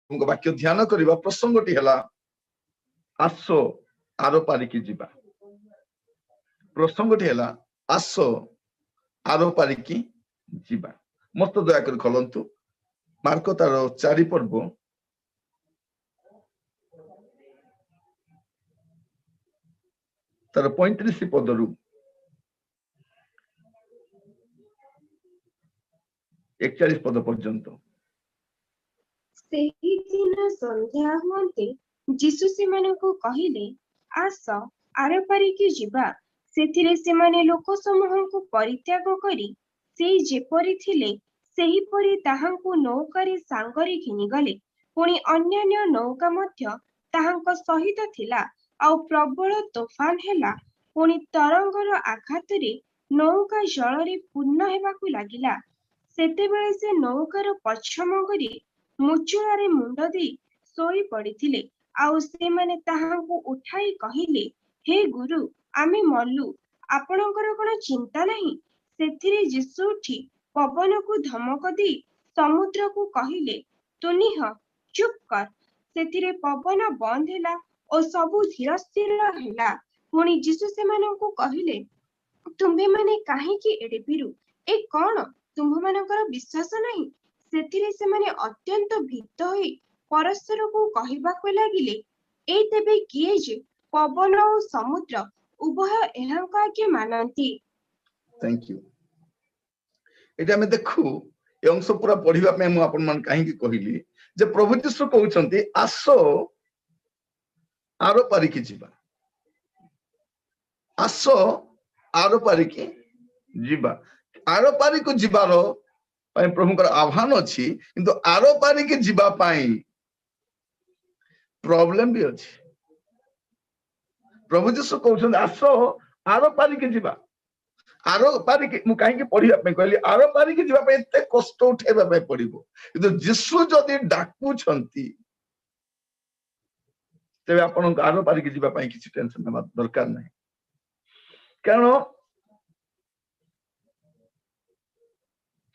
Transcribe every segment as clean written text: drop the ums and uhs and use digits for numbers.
ପ୍ରଭୁଙ୍କ ବାକ୍ୟ ଧ୍ୟାନ କରିବା। ପ୍ରସଙ୍ଗଟି ହେଲା ଆସ ଆର ପାରିକି ଯିବା। ପ୍ରସଙ୍ଗଟି ହେଲା ଆସ ଆର ପାରିକି ଯିବା। ମତ ଦୟାକରି ଖୋଲନ୍ତୁ ମାର୍କ ତାର 4 ପର୍ବ ତାର 35 ପଦରୁ 41 ପଦ ପର୍ଯ୍ୟନ୍ତ। ସେହିଦିନ ସନ୍ଧ୍ୟା ହୁଅନ୍ତେ ଯୀଶୁ ସେମାନଙ୍କୁ କହିଲେ, ଆସ ଆର ପାରିକି ଯିବା। ସେଥିରେ ସେମାନେ ଲୋକସମୂହଙ୍କୁ ପରିତ୍ୟାଗ କରି ସେ ଯେପରି ଥିଲେ ସେହିପରି ତାହାଙ୍କୁ ନୌକାରେ ସାଙ୍ଗରେ ଘେନିଗଲେ। ପୁଣି ଅନ୍ୟାନ୍ୟ ନୌକା ମଧ୍ୟ ତାହାଙ୍କ ସହିତ ଥିଲା। ଆଉ ପ୍ରବଳ ତୋଫାନ ହେଲା, ପୁଣି ତରଙ୍ଗର ଆଘାତରେ ନୌକା ଜଳରେ ପୂର୍ଣ୍ଣ ହେବାକୁ ଲାଗିଲା। ସେତେବେଳେ ସେ ନୌକାର ପଛ ମଙ୍ଗରେ ମୁଚୁଳାରେ ମୁଣ୍ଡ ଦେଇ ଶୋଇ ପଡ଼ିଥିଲେ। ଆଉ ସେମାନେ ତାହାଙ୍କୁ ଉଠାଇ କହିଲେ, ହେ ଗୁରୁ, ଆମେ ମଲୁ, ଆପଣଙ୍କର କଣ ଚିନ୍ତା ନାହିଁ? ସେଥିରେ ଯୀଶୁ ଉଠି ପବନକୁ ଧମକ ଦେଇ ସମୁଦ୍ରକୁ କହିଲେ, ତୁନିହ, ଚୁପ୍ କର। ସେଥିରେ ପବନ ବନ୍ଦ ହେଲା ଓ ସବୁ ଧୀର ସ୍ଥିର ହେଲା। ପୁଣି ଯୀଶୁ ସେମାନଙ୍କୁ କହିଲେ, ତୁମ୍ଭେମାନେ କାହିଁକି ଏଡ଼େ ଭୀରୁ? ଏ କଣ ତୁମ୍ଭମାନଙ୍କର ବିଶ୍ୱାସ ନାହିଁ? ସେଥିରେ ସେମାନେ ଅତ୍ୟନ୍ତ ଭୀତ ହୋଇ ପରସ୍ପରକୁ କହିବାକୁ ଲାଗିଲେ, ଏ ତେବେ କିଏ ଯେ ପବନ ଓ ସମୁଦ୍ର ଉଭୟ ଏହାଙ୍କ ଆଜ୍ଞା ମାନନ୍ତି? Thank you. ଏଠି ଆମେ ଦେଖୁ ଏ ଅଂଶ ପୁରା ପଢିବା ପାଇଁ ମୁଁ ଆପଣମାନଙ୍କୁ କାହିଁକି କହିଲି ଯେ ପ୍ରଭୁ ଯୀଶୁ କହୁଛନ୍ତି ଆସ ଆର ପାରିକି ଯିବା, ଆସ ଆର ପାରିକି ଯିବା। ଆର ପାରିକୁ ଯିବାର ପାଇଁ ପ୍ରଭୁଙ୍କର ଆହ୍ୱାନ ଅଛି, କିନ୍ତୁ ଆର ପାରିକି ଯିବା ପାଇଁ ପ୍ରୋବ୍ଲେମ ବି ଅଛି। ପ୍ରଭୁ ଯୀଶୁ କହୁଛନ୍ତି ଆସ ଆର ପାରିକି ଯିବା। ଆର ପାରିକି ମୁଁ କାହିଁକି ପଢିବା ପାଇଁ କହିଲି, ଆର ପାରିକି ଯିବା ପାଇଁ ଏତେ କଷ୍ଟ ଉଠେଇବା ପାଇଁ ପଡିବ, କିନ୍ତୁ ଯୀଶୁ ଯଦି ଡାକୁଛନ୍ତି ତେବେ ଆପଣଙ୍କୁ ଆର ପାରିକି ଯିବା ପାଇଁ କିଛି ଟେନସନ ନେବା ଦରକାର ନାହିଁ। କାରଣ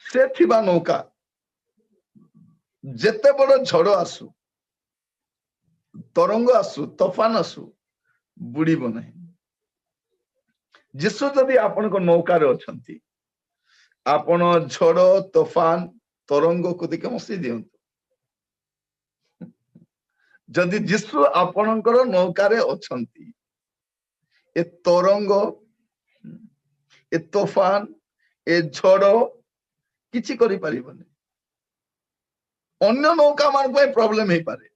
ସେ ଥିବା ନୌକା ଯେତେ ବଡ ଝଡ ଆସୁ, ତରଙ୍ଗ ଆସୁ, ତୋଫାନ ଆସୁ, ବୁଡିବ ନାହିଁ। ଯୀଶୁ ଯଦି ଆପଣଙ୍କ ନୌକାରେ ଅଛନ୍ତି, ଆପଣ ଝଡ, ତୋଫାନ, ତରଙ୍ଗକୁ ଦେଖି ହସି ଦିଅନ୍ତୁ। ଯଦି ଯୀଶୁ ଆପଣଙ୍କର ନୌକାରେ ଅଛନ୍ତି, ଏ ତରଙ୍ଗ, ଏ ତୋଫାନ, ଏ ଝଡ କିଛି କରିପାରିବନି। ଅନ୍ୟ ନୌକା ମାନଙ୍କ ପାଇଁ ପ୍ରୋବ୍ଲେମ ହେଇପାରେ,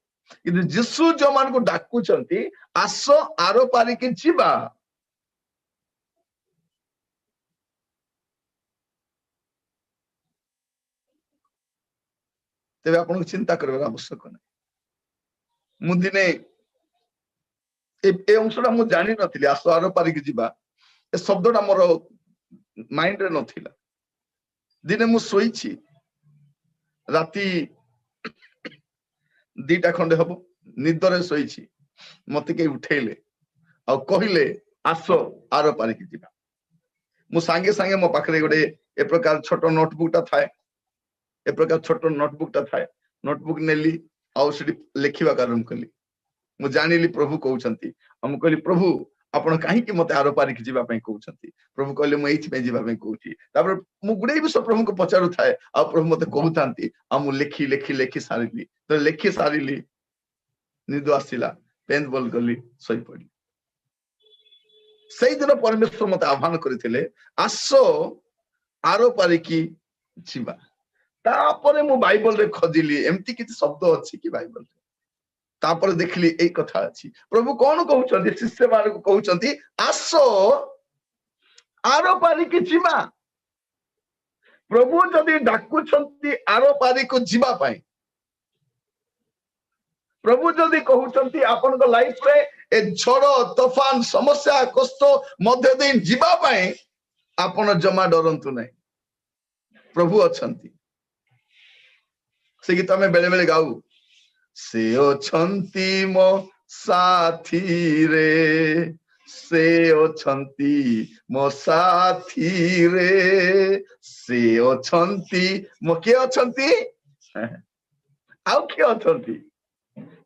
କିନ୍ତୁ ଯୀଶୁ ଯୋଉମାନଙ୍କୁ ଡାକୁଛନ୍ତି ଆସ ଆର ପାରିକି ଯିବା, ତେବେ ଆପଣଙ୍କୁ ଚିନ୍ତା କରିବାର ଆବଶ୍ୟକ ନାହିଁ। ମୁଁ ଦିନେ ଏ ଅଂଶଟା ମୁଁ ଜାଣିନଥିଲି, ଆସ ଆର ପାରିକି ଯିବା ଏ ଶବ୍ଦଟା ମୋର ମାଇଣ୍ଡରେ ନଥିଲା। ଦିନେ ମୁଁ ଶୋଇଛି, ରାତି 2ଟା ଖଣ୍ଡେ ହବ, ନିଦରେ ଶୋଇଛି, ମତେ କେହି ଉଠେଇଲେ ଆଉ କହିଲେ ଆସ ଆର ପାରିକି ଯିବା। ମୁଁ ସାଙ୍ଗେ ସାଙ୍ଗେ ମୋ ପାଖରେ ଗୋଟେ ଏ ପ୍ରକାର ଛୋଟ ନୋଟବୁକ୍ ଟା ଥାଏ, ଏ ପ୍ରକାର ଛୋଟ ନୋଟବୁକ୍ ଟା ଥାଏ, ନୋଟବୁକ୍ ନେଲି ଆଉ ସେଠି ଲେଖିବାକୁ ଆରମ୍ଭ କଲି। ମୁଁ ଜାଣିଲି ପ୍ରଭୁ କହୁଛନ୍ତି, ଆଉ ମୁଁ କହିଲି ପ୍ରଭୁ ଆପଣ କାହିଁକି ମତେ ଆର ପାରିକି ଯିବା ପାଇଁ କହୁଛନ୍ତି? ପ୍ରଭୁ କହିଲେ ମୁଁ ଏଇଥିପାଇଁ ଯିବା ପାଇଁ କହୁଛି। ତାପରେ ମୁଁ ଗୁଡେଇ ବିଷୟ ପ୍ରଭୁଙ୍କୁ ପଚାରୁଥାଏ ଆଉ ପ୍ରଭୁ ମତେ କହୁଥାନ୍ତି, ଆଉ ମୁଁ ଲେଖି ଲେଖି ଲେଖି ସାରିଲି। ତ ଲେଖି ସାରିଲି, ନିଦ ଆସିଲା, ପେନ୍ ବନ୍ଦ କଲି, ଶୋଇପଡିଲି। ସେଇଦିନ ପରମେଶ୍ୱର ମତେ ଆହ୍ୱାନ କରିଥିଲେ ଆସ ଆର ପାରିକି ଯିବା। ତାପରେ ମୁଁ ବାଇବଲରେ ଖୋଜିଲି ଏମିତି କିଛି ଶବ୍ଦ ଅଛି କି ବାଇବଲରେ। ତାପରେ ଦେଖିଲି ଏଇ କଥା ଅଛି। ପ୍ରଭୁ କଣ କହୁଛନ୍ତି? ଶିଷ୍ୟମାନଙ୍କୁ କହୁଛନ୍ତି ଆସ ଆର ପାରିକି ଯିବା। ପ୍ରଭୁ ଯଦି ଡାକୁଛନ୍ତି ଆର ପାରିକୁ ଯିବା ପାଇଁ, ପ୍ରଭୁ ଯଦି କହୁଛନ୍ତି ଆପଣଙ୍କ ଲାଇଫରେ ଏ ଝଡ, ତୋଫାନ, ସମସ୍ୟା, କଷ୍ଟ ମଧ୍ୟ ଦେଇ ଯିବା ପାଇଁ, ଆପଣ ଜମା ଡରନ୍ତୁ ନାହିଁ। ପ୍ରଭୁ ଅଛନ୍ତି। ସେ ଗୀତ ଆମେ ବେଳେ ବେଳେ ଗାଉ, ସେ ଅଛନ୍ତି ମୋ ସାଥିରେ, ସେ ଅଛନ୍ତି ମୋ ସାଥିରେ, ସେ ଅଛନ୍ତି ମୋ, କିଏ ଅଛନ୍ତି? ଆଉ କିଏ ଅଛନ୍ତି?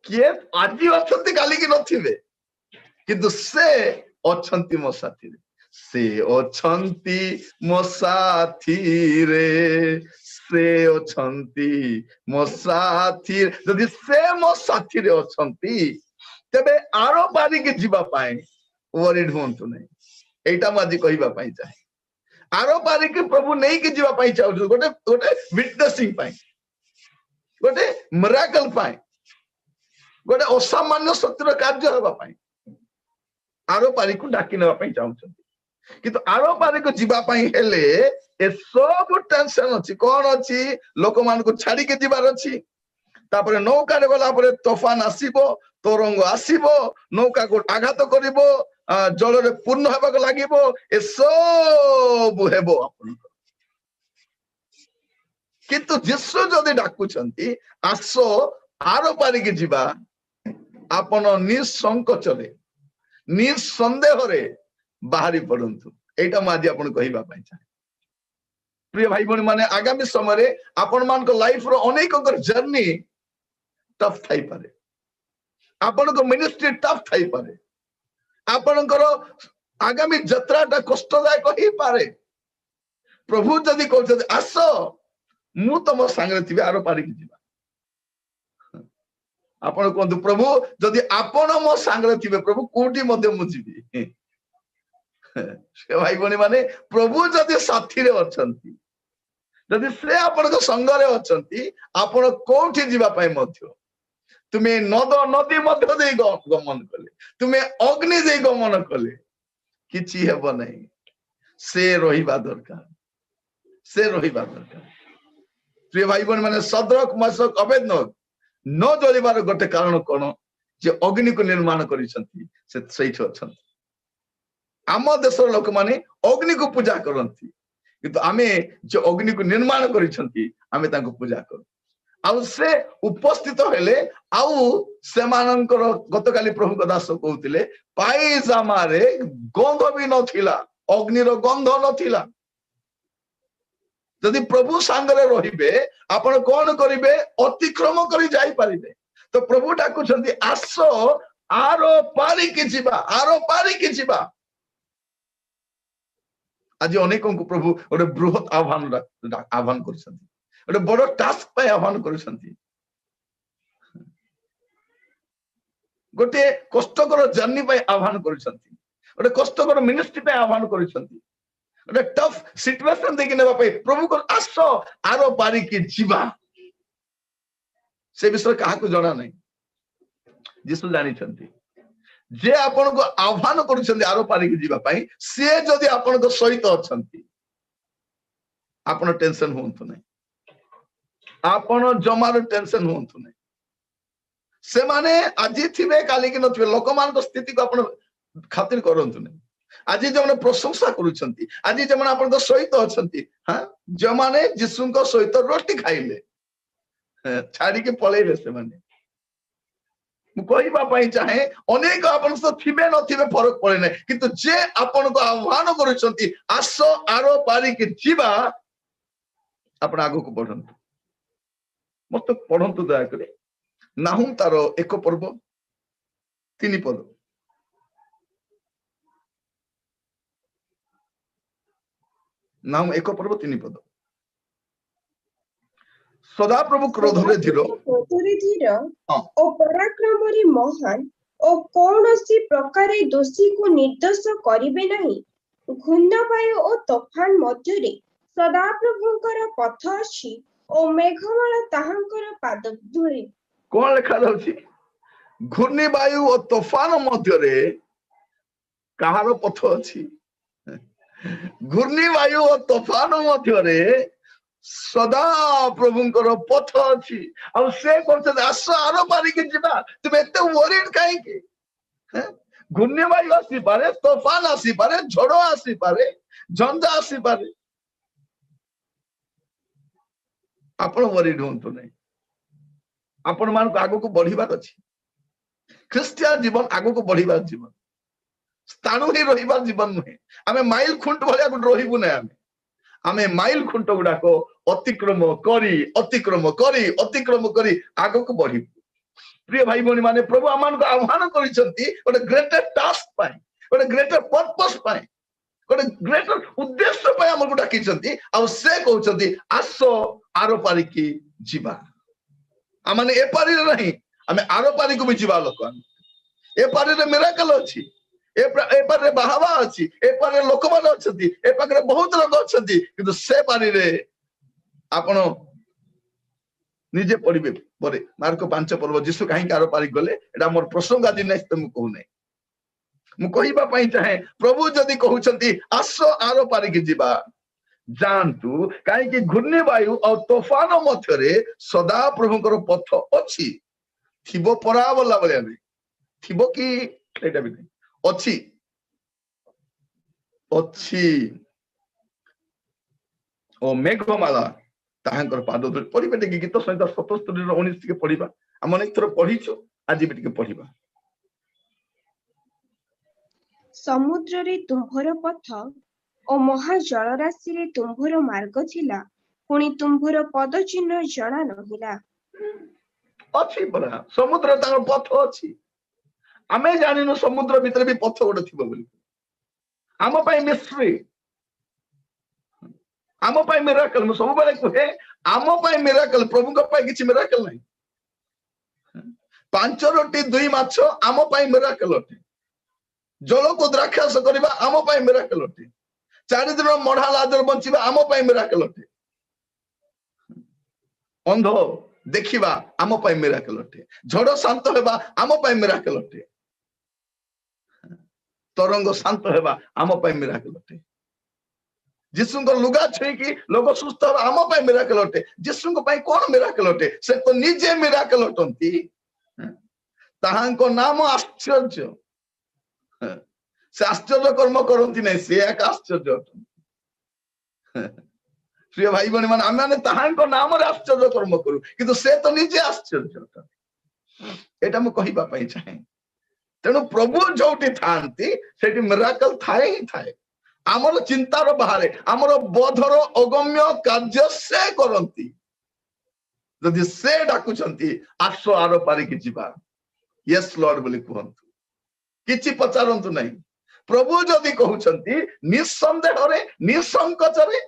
କିଏ ଆଜି ଅଛନ୍ତି କାଲିକି ନଥିବେ, କିନ୍ତୁ ସେ ଅଛନ୍ତି ମୋ ସାଥିରେ। ସେ ଅଛନ୍ତି ମୋ ସାଥିରେ, ସେ ଅଛନ୍ତି ମୋ ସାଥିରେ। ଯଦି ସେ ମୋ ସାଥିରେ ଅଛନ୍ତି ତେବେ ଆର ପାରିକି ଯିବା ପାଇଁ ୱରିଡ ହୁଅନ୍ତୁ ନାହିଁ। ଏଇଟା ମୁଁ ଆଜି କହିବା ପାଇଁ ଚାହେଁ। ଆର ପାରିକି ପ୍ରଭୁ ନେଇକି ଯିବା ପାଇଁ ଚାହୁଁଛନ୍ତି, ଗୋଟେ ଗୋଟେ ୱିଟନେସିଂ ପାଇଁ, ଗୋଟେ ମିରାକଲ ପାଇଁ, ଗୋଟେ ଅସାମାନ୍ୟ ଶକ୍ତିର କାର୍ଯ୍ୟ ହେବା ପାଇଁ ଆର ପାରିକୁ ଡାକି ନେବା ପାଇଁ ଚାହୁଁଛନ୍ତି। କିନ୍ତୁ ଆର ପାରିକୁ ଯିବା ପାଇଁ ହେଲେ ଏସବୁ ଟେନସନ ଅଛି। କଣ ଅଛି? ଲୋକମାନଙ୍କୁ ଛାଡିକି ଯିବାର ଅଛି। ତାପରେ ନୌକାରେ ଗଲା ପରେ ତୋଫାନ ଆସିବ, ତରଙ୍ଗ ଆସିବ, ନୌକାକୁ ଆଘାତ କରିବ, ଜଳରେ ପୂର୍ଣ୍ଣ ହେବାକୁ ଲାଗିବ, ଏସବୁ ହେବ ଆପଣଙ୍କର। କିନ୍ତୁ ଯୀଶୁ ଯଦି ଡାକୁଛନ୍ତି ଆସ ଆର ପାରିକି ଯିବା, ଆପଣ ନିଃସଙ୍କୋଚରେ ନିଃସନ୍ଦେହରେ ବାହାରି ପଡନ୍ତୁ। ଏଇଟା ମୁଁ ଆଜି ଆପଣଙ୍କୁ କହିବା ପାଇଁ ଚାହେଁ। ପ୍ରିୟ ଭାଇ ଭଉଣୀ ମାନେ, ଆଗାମୀ ସମୟରେ ଆପଣମାନଙ୍କ ଲାଇଫ ର ଅନେକଙ୍କର ଜର୍ଣ୍ଣି ଟଫ୍ ଥାଇପାରେ, ଆପଣଙ୍କ ମିନିଷ୍ଟ୍ରି ଟଫ୍ ଥାଇପାରେ, ଆପଣଙ୍କର ଆଗାମୀ ଯାତ୍ରାଟା କଷ୍ଟଦାୟକ ହେଇପାରେ। ପ୍ରଭୁ ଯଦି କହୁଛନ୍ତି ଆସ, ମୁଁ ତମ ସାଙ୍ଗରେ ଥିବି, ଆର ପାରିକି ଯିବା। ଆପଣ କୁହନ୍ତୁ, ପ୍ରଭୁ ଯଦି ଆପଣ ମୋ ସାଙ୍ଗରେ ଥିବେ, ପ୍ରଭୁ କୋଉଠି ମଧ୍ୟ ମୁଁ ଯିବି। ସେ ଭାଇ ଭଉଣୀ ମାନେ, ପ୍ରଭୁ ଯଦି ସାଥିରେ ଅଛନ୍ତି, ଯଦି ସେ ଆପଣଙ୍କ ସଙ୍ଗରେ ଅଛନ୍ତି, ଆପଣ କୋଉଠି ଯିବା ପାଇଁ ମଧ୍ୟ, ତୁମେ ନଦ ନଦୀ ମଧ୍ୟ ଦେଇ ଗମନ କଲେ, ତୁମେ ଅଗ୍ନି ଦେଇ ଗମନ କଲେ, କିଛି ହେବ ନାହିଁ। ସେ ରହିବା ଦରକାର, ସେ ରହିବା ଦରକାର। ପ୍ରିୟ ଭାଇ ଭଉଣୀ ମାନେ, ଶଦ୍ରକ ମୈଶକ ଅବେଦନଗୋ ନ ଜଳିବାର ଗୋଟେ କାରଣ କଣ? ଯେ ଅଗ୍ନିକୁ ନିର୍ମାଣ କରିଛନ୍ତି, ସେ ସେଇଠି ଅଛନ୍ତି। ଆମ ଦେଶର ଲୋକମାନେ ଅଗ୍ନିକୁ ପୂଜା କରନ୍ତି, କିନ୍ତୁ ଆମେ ଯେ ଅଗ୍ନିକୁ ନିର୍ମାଣ କରିଛନ୍ତି ଆମେ ତାଙ୍କୁ ପୂଜା କରୁ। ଆଉ ସେ ଉପସ୍ଥିତ ହେଲେ, ଆଉ ସେମାନଙ୍କର ଗତକାଲି ପ୍ରଭୁଙ୍କ ଦାସ କହୁଥିଲେ, ପାଇଜାମାରେ ଗନ୍ଧ ବି ନଥିଲା, ଅଗ୍ନିର ଗନ୍ଧ ନଥିଲା। ଯଦି ପ୍ରଭୁ ସାଙ୍ଗରେ ରହିବେ ଆପଣ କଣ କରିବେ? ଅତିକ୍ରମ କରି ଯାଇପାରିବେ। ତ ପ୍ରଭୁ ଡାକୁଛନ୍ତି ଆସ ଆର ପାରିକି ଯିବା, ଆର ପାରିକି ଯିବା। ଆଜି ଅନେକଙ୍କୁ ପ୍ରଭୁ ଗୋଟେ ବୃହତ ଆହ୍ୱାନ କରୁଛନ୍ତି, ଗୋଟେ ବଡ ଟାସ୍କ ପାଇଁ ଆହ୍ୱାନ କରୁଛନ୍ତି, ଗୋଟେ କଷ୍ଟକର ଜର୍ଣ୍ଣି ପାଇଁ ଆହ୍ୱାନ କରୁଛନ୍ତି, ଗୋଟେ କଷ୍ଟକର ମିନିଷ୍ଟ୍ରି ପାଇଁ ଆହ୍ୱାନ କରୁଛନ୍ତି, ଗୋଟେ ଟଫ୍ ସିଚୁଏସନ ଦେଇକି ନେବା ପାଇଁ ପ୍ରଭୁ ଆସ ଆର ପାରିକି ଯିବା। ସେ ବିଷୟରେ କାହାକୁ ଜଣା ନାହିଁ, ଯୀଶୁ ଜାଣିଛନ୍ତି। ଯେ ଆପଣଙ୍କୁ ଆହ୍ୱାନ କରୁଛନ୍ତି ଆର ପାରିକି ଯିବା ପାଇଁ, ସିଏ ଯଦି ଆପଣଙ୍କ ସହିତ ଅଛନ୍ତି, ଆପଣ ଟେନସନ ହୁଅନ୍ତୁ ନାହିଁ, ଆପଣ ଜମାରୁ ଟେନସନ ହୁଅନ୍ତୁ ନାହିଁ। ସେମାନେ ଆଜି ଥିବେ କାଲିକି ନଥିବେ, ଲୋକମାନଙ୍କ ସ୍ଥିତିକୁ ଆପଣ ଖାତିର କରନ୍ତୁ ନାହିଁ। ଆଜି ଯେଉଁମାନେ ପ୍ରଶଂସା କରୁଛନ୍ତି, ଆଜି ଯେଉଁମାନେ ଆପଣଙ୍କ ସହିତ ଅଛନ୍ତି, ହଁ, ଯେଉଁମାନେ ଯୀଶୁଙ୍କ ସହିତ ରୋଟି ଖାଇଲେ, ଛାଡିକି ପଳେଇଲେ ସେମାନେ। ମୁଁ କହିବା ପାଇଁ ଚାହେଁ, ଅନେକ ଆପଣଙ୍କ ସହିତ ଥିବେ ନଥିବେ ଫରକ ପଡେ ନାହିଁ, କିନ୍ତୁ ଯେ ଆପଣଙ୍କୁ ଆହ୍ୱାନ କରୁଛନ୍ତି ଆସ ଆର ପାରିକି ଯିବା, ଆପଣ ଆଗକୁ ବଢନ୍ତୁ। ମତେ ପଢନ୍ତୁ ଦୟାକରି ନାହୁମ ତାର 1 ପର୍ବ 3 ପଦ। ନାହୁମ 1 ପର୍ବ 3 ପଦ। ସଦାପ୍ରଭୁ କ୍ରୋଧରେ ଧୀର, କ୍ରୋଧରେ ଧୀର ଓ ପରାକ୍ରମରେ ମହାନ ଓ କୌଣସି ପ୍ରକାରେ ଦୋଷୀକୁ ନିର୍ଦ୍ଦୋଷ କରିବେ ନାହିଁ। ଘୂର୍ଣ୍ଣବାୟୁ ଓ ତୋଫାନ ମଧ୍ୟରେ ସଦାପ୍ରଭୁଙ୍କର ପଥ ଅଛି ଓ ମେଘମାଳା ତାହାଙ୍କର ପାଦ ଧୂଳି। କଣ ଲେଖାଯାଉଛି? ଘୂର୍ଣ୍ଣିବାୟୁ ଓ ତୋଫାନ ମଧ୍ୟରେ କାହାର ପଥ ଅଛି? ଘୂର୍ଣ୍ଣିବାୟୁ ଓ ତୋଫାନ ମଧ୍ୟରେ ସଦା ପ୍ରଭୁଙ୍କର ପଥ ଅଛି। ଆଉ ସେ କହୁଛନ୍ତି ଆସ ଆର ପାରିକି ଯିବା, ତୁମେ ଏତେ ୱରିଡ କାହିଁକି? ଘୂର୍ଣ୍ଣିବାୟୁ ଆସିପାରେ, ତୋଫାନ ଆସିପାରେ, ଝଡ ଆସିପାରେ, ଝଞ୍ଜା ଆସିପାରେ, ଆପଣ ୱରିଡ ହୁଅନ୍ତୁ ନାହିଁ। ଆପଣ ମାନଙ୍କୁ ଆଗକୁ ବଢିବାର ଅଛି। ଖ୍ରୀଷ୍ଟିଆନ ଜୀବନ ଆଗକୁ ବଢିବାର ଜୀବନ, ସ୍ଥାଣୁ ହିଁ ରହିବାର ଜୀବନ ନୁହେଁ। ଆମେ ମାଇଲ ଖୁଣ୍ଟ ଭଳିଆ ଗୋଟେ ରହିବୁ ନାହିଁ, ଆମେ ଆମେ ମାଇଲ ଖୁଣ୍ଟ ଗୁଡାକ ଅତିକ୍ରମ କରି ଅତିକ୍ରମ କରି ଅତିକ୍ରମ କରି ଆଗକୁ ବଢିବୁ। ପ୍ରିୟ ଭାଇ ଭଉଣୀ ମାନେ, ପ୍ରଭୁ ଆମମାନଙ୍କୁ ଆହ୍ୱାନ କରିଛନ୍ତି ଗୋଟେ ଗ୍ରେଟର ଟାସ୍କ ପାଇଁ, ଗୋଟେ ଗ୍ରେଟର ପର୍ପସ ପାଇଁ, ଗୋଟେ ଗ୍ରେଟର ଉଦ୍ଦେଶ୍ୟ ପାଇଁ ଆମକୁ ଡାକିଛନ୍ତି। ଆଉ ସେ କହୁଛନ୍ତି ଆସ ଆର ପାରିକି ଯିବା। ଆମମାନେ ଏ ପାରିରେ ନାହିଁ, ଆମେ ଆର ପାରିକୁ ବି ଯିବା ଲୋକ। ଏ ପାରିରେ ମିରାକଲ ଅଛି, ଏ ପାରିରେ ବାହାବା ଅଛି, ଏ ପାରିରେ ଲୋକମାନେ ଅଛନ୍ତି, ଏ ପାଖରେ ବହୁତ ଲୋକ ଅଛନ୍ତି, କିନ୍ତୁ ସେ ପାରିରେ ଆପଣ ନିଜେ ପଢିବେ ପରେ ମାର୍କ 5 ପର୍ବ ଯୀଶୁ କାହିଁକି ଆର ପାରିକି ଗଲେ, ଏଇଟା ମୋର ପ୍ରସଙ୍ଗ ଆଜି ନାହିଁ, ମୁଁ କହୁନାହିଁ। ମୁଁ କହିବା ପାଇଁ ଚାହେଁ, ପ୍ରଭୁ ଯଦି କହୁଛନ୍ତି ଆସ ଆର ପାରିକି ଯିବା, ଯାଆନ୍ତୁ। କାହିଁକି ଘୂର୍ଣ୍ଣିବାୟୁ ଆଉ ତୋଫାନ ମଧ୍ୟରେ ସଦା ପ୍ରଭୁଙ୍କର ପଥ ଅଛି। ଥିବ ପରା ବୋଲା ଭଳିଆ ନାହିଁ, ଥିବ କି ସେଇଟା ବି ନାହିଁ, ଅଛି ଅଛି। ଓ ମେଘମାଳା ତାହାଙ୍କର ପାଦ ଧରି। ପଢିବେ ଟିକେ ଗୀତ ସଂହିତା 77:19 ଟିକେ ପଢିବା। ଆମେ ଅନେକ ଥର ପଢିଛୁ, ଆଜି ବି ଟିକେ ପଢିବା। ସମୁଦ୍ରରେ ତୁମ୍ଭର ପଥ ଓ ମହାଜଳରାଶିରେ ତୁମ୍ଭର ମାର୍ଗ ଥିଲା, ପୁଣି ତୁମ୍ଭର ପଦଚିହ୍ନ ଜଣା ନହିଲା। ଅଛି ପରା, ସମୁଦ୍ର ତାଙ୍କର ପଥ ଅଛି। ଆମେ ଜାଣିନୁ ସମୁଦ୍ର ଭିତରେ ବି ପଥ ଗୋଟେ ଥିବ ବୋଲି। ଆମ ପାଇଁ ମିଷ୍ଟ୍ରି, ଆମ ପାଇଁ ମିରାକଲ। ମୁଁ ସବୁବେଳେ କୁହେ ଆମ ପାଇଁ ମିରାକଲ, ପ୍ରଭୁଙ୍କ ପାଇଁ କିଛି ମିରାକଲ ନାହିଁ। 5 ରୋଟି 2 ମାଛ ଆମ ପାଇଁ ମିରାକଲ ଅଟେ। ଜଳକୁ ଦ୍ରାକ୍ଷାରସ କରିବା ଆମ ପାଇଁ ମିରାକଲ ଅଟେ। 4 ଦିନ ମଢା ଲାଜର ବଞ୍ଚିବା ଆମ ପାଇଁ ମିରାକଲ ଅଟେ। ଅନ୍ଧ ଦେଖିବା ଆମ ପାଇଁ ମିରାକଲ ଅଟେ। ଝଡ ଶାନ୍ତ ହେବା ଆମ ପାଇଁ ମିରାକଲ ଅଟେ। ତରଙ୍ଗ ଶାନ୍ତ ହେବା ଆମ ପାଇଁ ମିରାକଲ ଅଟେ। ଯୀଶୁଙ୍କ ଲୁଗା ଛୁଇଁକି ଲୋକ ସୁସ୍ଥ ହେବା ଆମ ପାଇଁ ମିରାକଲ ଅଟେ। ଯୀଶୁଙ୍କ ପାଇଁ କଣ ମିରାକଲ ଅଟେ? ସେ ତ ନିଜେ ମିରାକଲ ଅଟନ୍ତି। ତାହାଙ୍କ ନାମ ଆଶ୍ଚର୍ଯ୍ୟ। ସେ ଆଶ୍ଚର୍ଯ୍ୟ କର୍ମ କରନ୍ତି ନାହିଁ, ସେ ଏକ ଆଶ୍ଚର୍ଯ୍ୟ ଅଟନ୍ତି। ପ୍ରିୟ ଭାଇ ଭଉଣୀ ମାନେ, ଆମେ ମାନେ ତାହାଙ୍କ ନାମରେ ଆଶ୍ଚର୍ଯ୍ୟ କର୍ମ କରୁ, କିନ୍ତୁ ସେ ତ ନିଜେ ଆଶ୍ଚର୍ଯ୍ୟ ଅଟନ୍ତି। ଏଇଟା ମୁଁ କହିବା ପାଇଁ ଚାହେଁ। ତେଣୁ ପ୍ରଭୁ ଯୋଉଠି ଥାଆନ୍ତି ସେଠି ମିରାକଲ ଥାଏ ହିଁ ଥାଏ। ଆମର ଚିନ୍ତାର ବାହାରେ, ଆମର ବୋଧର ଅଗମ୍ୟ କାର୍ଯ୍ୟ ସେ କରନ୍ତି। ଯଦି ସେ ଡାକୁଛନ୍ତି ଆସ ଆର ପାରିକି ଯିବା, ୟେସ୍ ଲର୍ଡ ବୋଲି କୁହନ୍ତୁ, କିଛି ପଚାରନ୍ତୁ ନାହିଁ। ପ୍ରଭୁ ଯଦି କହୁଛନ୍ତି ନିଃସନ୍ଦେହରେ, ନିଃସଙ୍କୋଚରେ,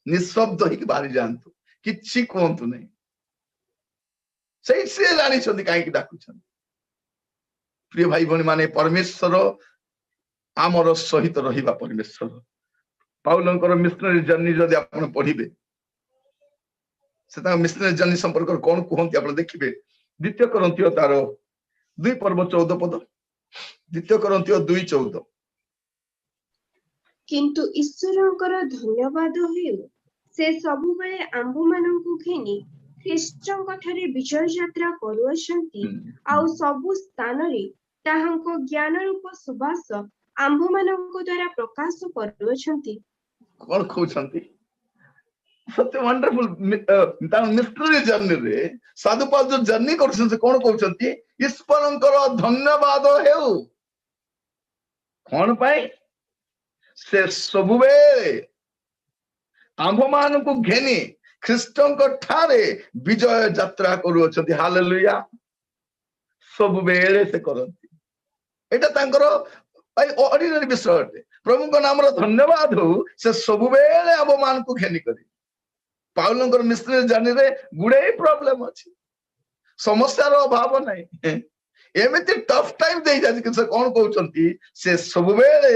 ନିଃଶବ୍ଦ ହେଇକି ବାହାରି ଯାଆନ୍ତୁ, କିଛି କୁହନ୍ତୁ ନାହିଁ। ସେଇ ସିଏ ଜାଣିଛନ୍ତି କାହିଁକି ଡାକୁଛନ୍ତି। ପ୍ରିୟ ଭାଇ ଭଉଣୀ ମାନେ, ପରମେଶ୍ୱର ଆମର ସହିତ ରହିବା ପରମେଶ୍ୱର। ପାଉଲଙ୍କର ମିଶନାରୀ ଜର୍ଣ୍ଣି ଯଦି ଆପଣ ପଢିବେ, ସେ ତାଙ୍କ ମିଶନାରୀ ଜର୍ଣ୍ଣି ସମ୍ପର୍କରେ କଣ କୁହନ୍ତି ଆପଣ ଦେଖିବେ। ଦ୍ୱିତୀୟ କରିନ୍ଥୀୟ ତାର 2 ପର୍ବ 14 ପଦ, ଦ୍ୱିତୀୟ କରିନ୍ଥୀୟ 2:14। କିନ୍ତୁ ଈଶ୍ୱରଙ୍କର ଧନ୍ୟବାଦ ହେଉ, ସେ ସବୁବେଳେ ଆମ୍ଭମାନଙ୍କୁ ଘେନି ଖ୍ରୀଷ୍ଟଙ୍କ ଠାରେ ବିଜୟ ଯାତ୍ରା କରୁଅଛନ୍ତି, ଆଉ ସବୁ ସ୍ଥାନରେ ତାହାଙ୍କ ଜ୍ଞାନରୂପ ସୁବାସ ଆମ୍ଭମାନଙ୍କ ଦ୍ୱାରା ପ୍ରକାଶ କରୁଅଛନ୍ତି। କଣ କହୁଛନ୍ତି? ସତ୍ୟ ୱଣ୍ଡରଫୁଲ। ତାଙ୍କ ମିଶନାରୀ ଜର୍ଣ୍ଣିରେ ସାଧୁ ପାଉଲ ଯୋଉ ଜର୍ଣ୍ଣି କରୁଛନ୍ତି, ସେ କଣ କହୁଛନ୍ତି? ଈଶ୍ୱରଙ୍କର ଧନ୍ୟବାଦ ହେଉ। କଣ ପାଇଁ? ସେ ସବୁବେଳେ ଆମ୍ଭମାନଙ୍କୁ ଘେନି ଖ୍ରୀଷ୍ଟଙ୍କ ଠାରେ ବିଜୟ ଯାତ୍ରା କରୁଅଛନ୍ତି। ହାଲେଲୁୟା। ସବୁବେଳେ ସେ କରନ୍ତି। ଏଇଟା ତାଙ୍କର ଅର୍ଡିନାରୀ ବିଷୟ ଅଟେ। ପ୍ରଭୁଙ୍କ ନାମର ଧନ୍ୟବାଦ ହଉ, ସେ ସବୁବେଳେ ଆମ୍ଭମାନଙ୍କୁ ଘେନି କରି। ପାଉଲଙ୍କର ମିଶନାରୀ ଜର୍ଣ୍ଣିରେ ଗୁଡାଏ ପ୍ରୋବ୍ଲେମ ଅଛି, ସମସ୍ୟାର ଅଭାବ ନାହିଁ, ଏମିତି ଟଫ୍ ଟାଇମ ଦେଇଯାଉଛି। କିନ୍ତୁ ସେ କଣ କହୁଛନ୍ତି? ସେ ସବୁବେଳେ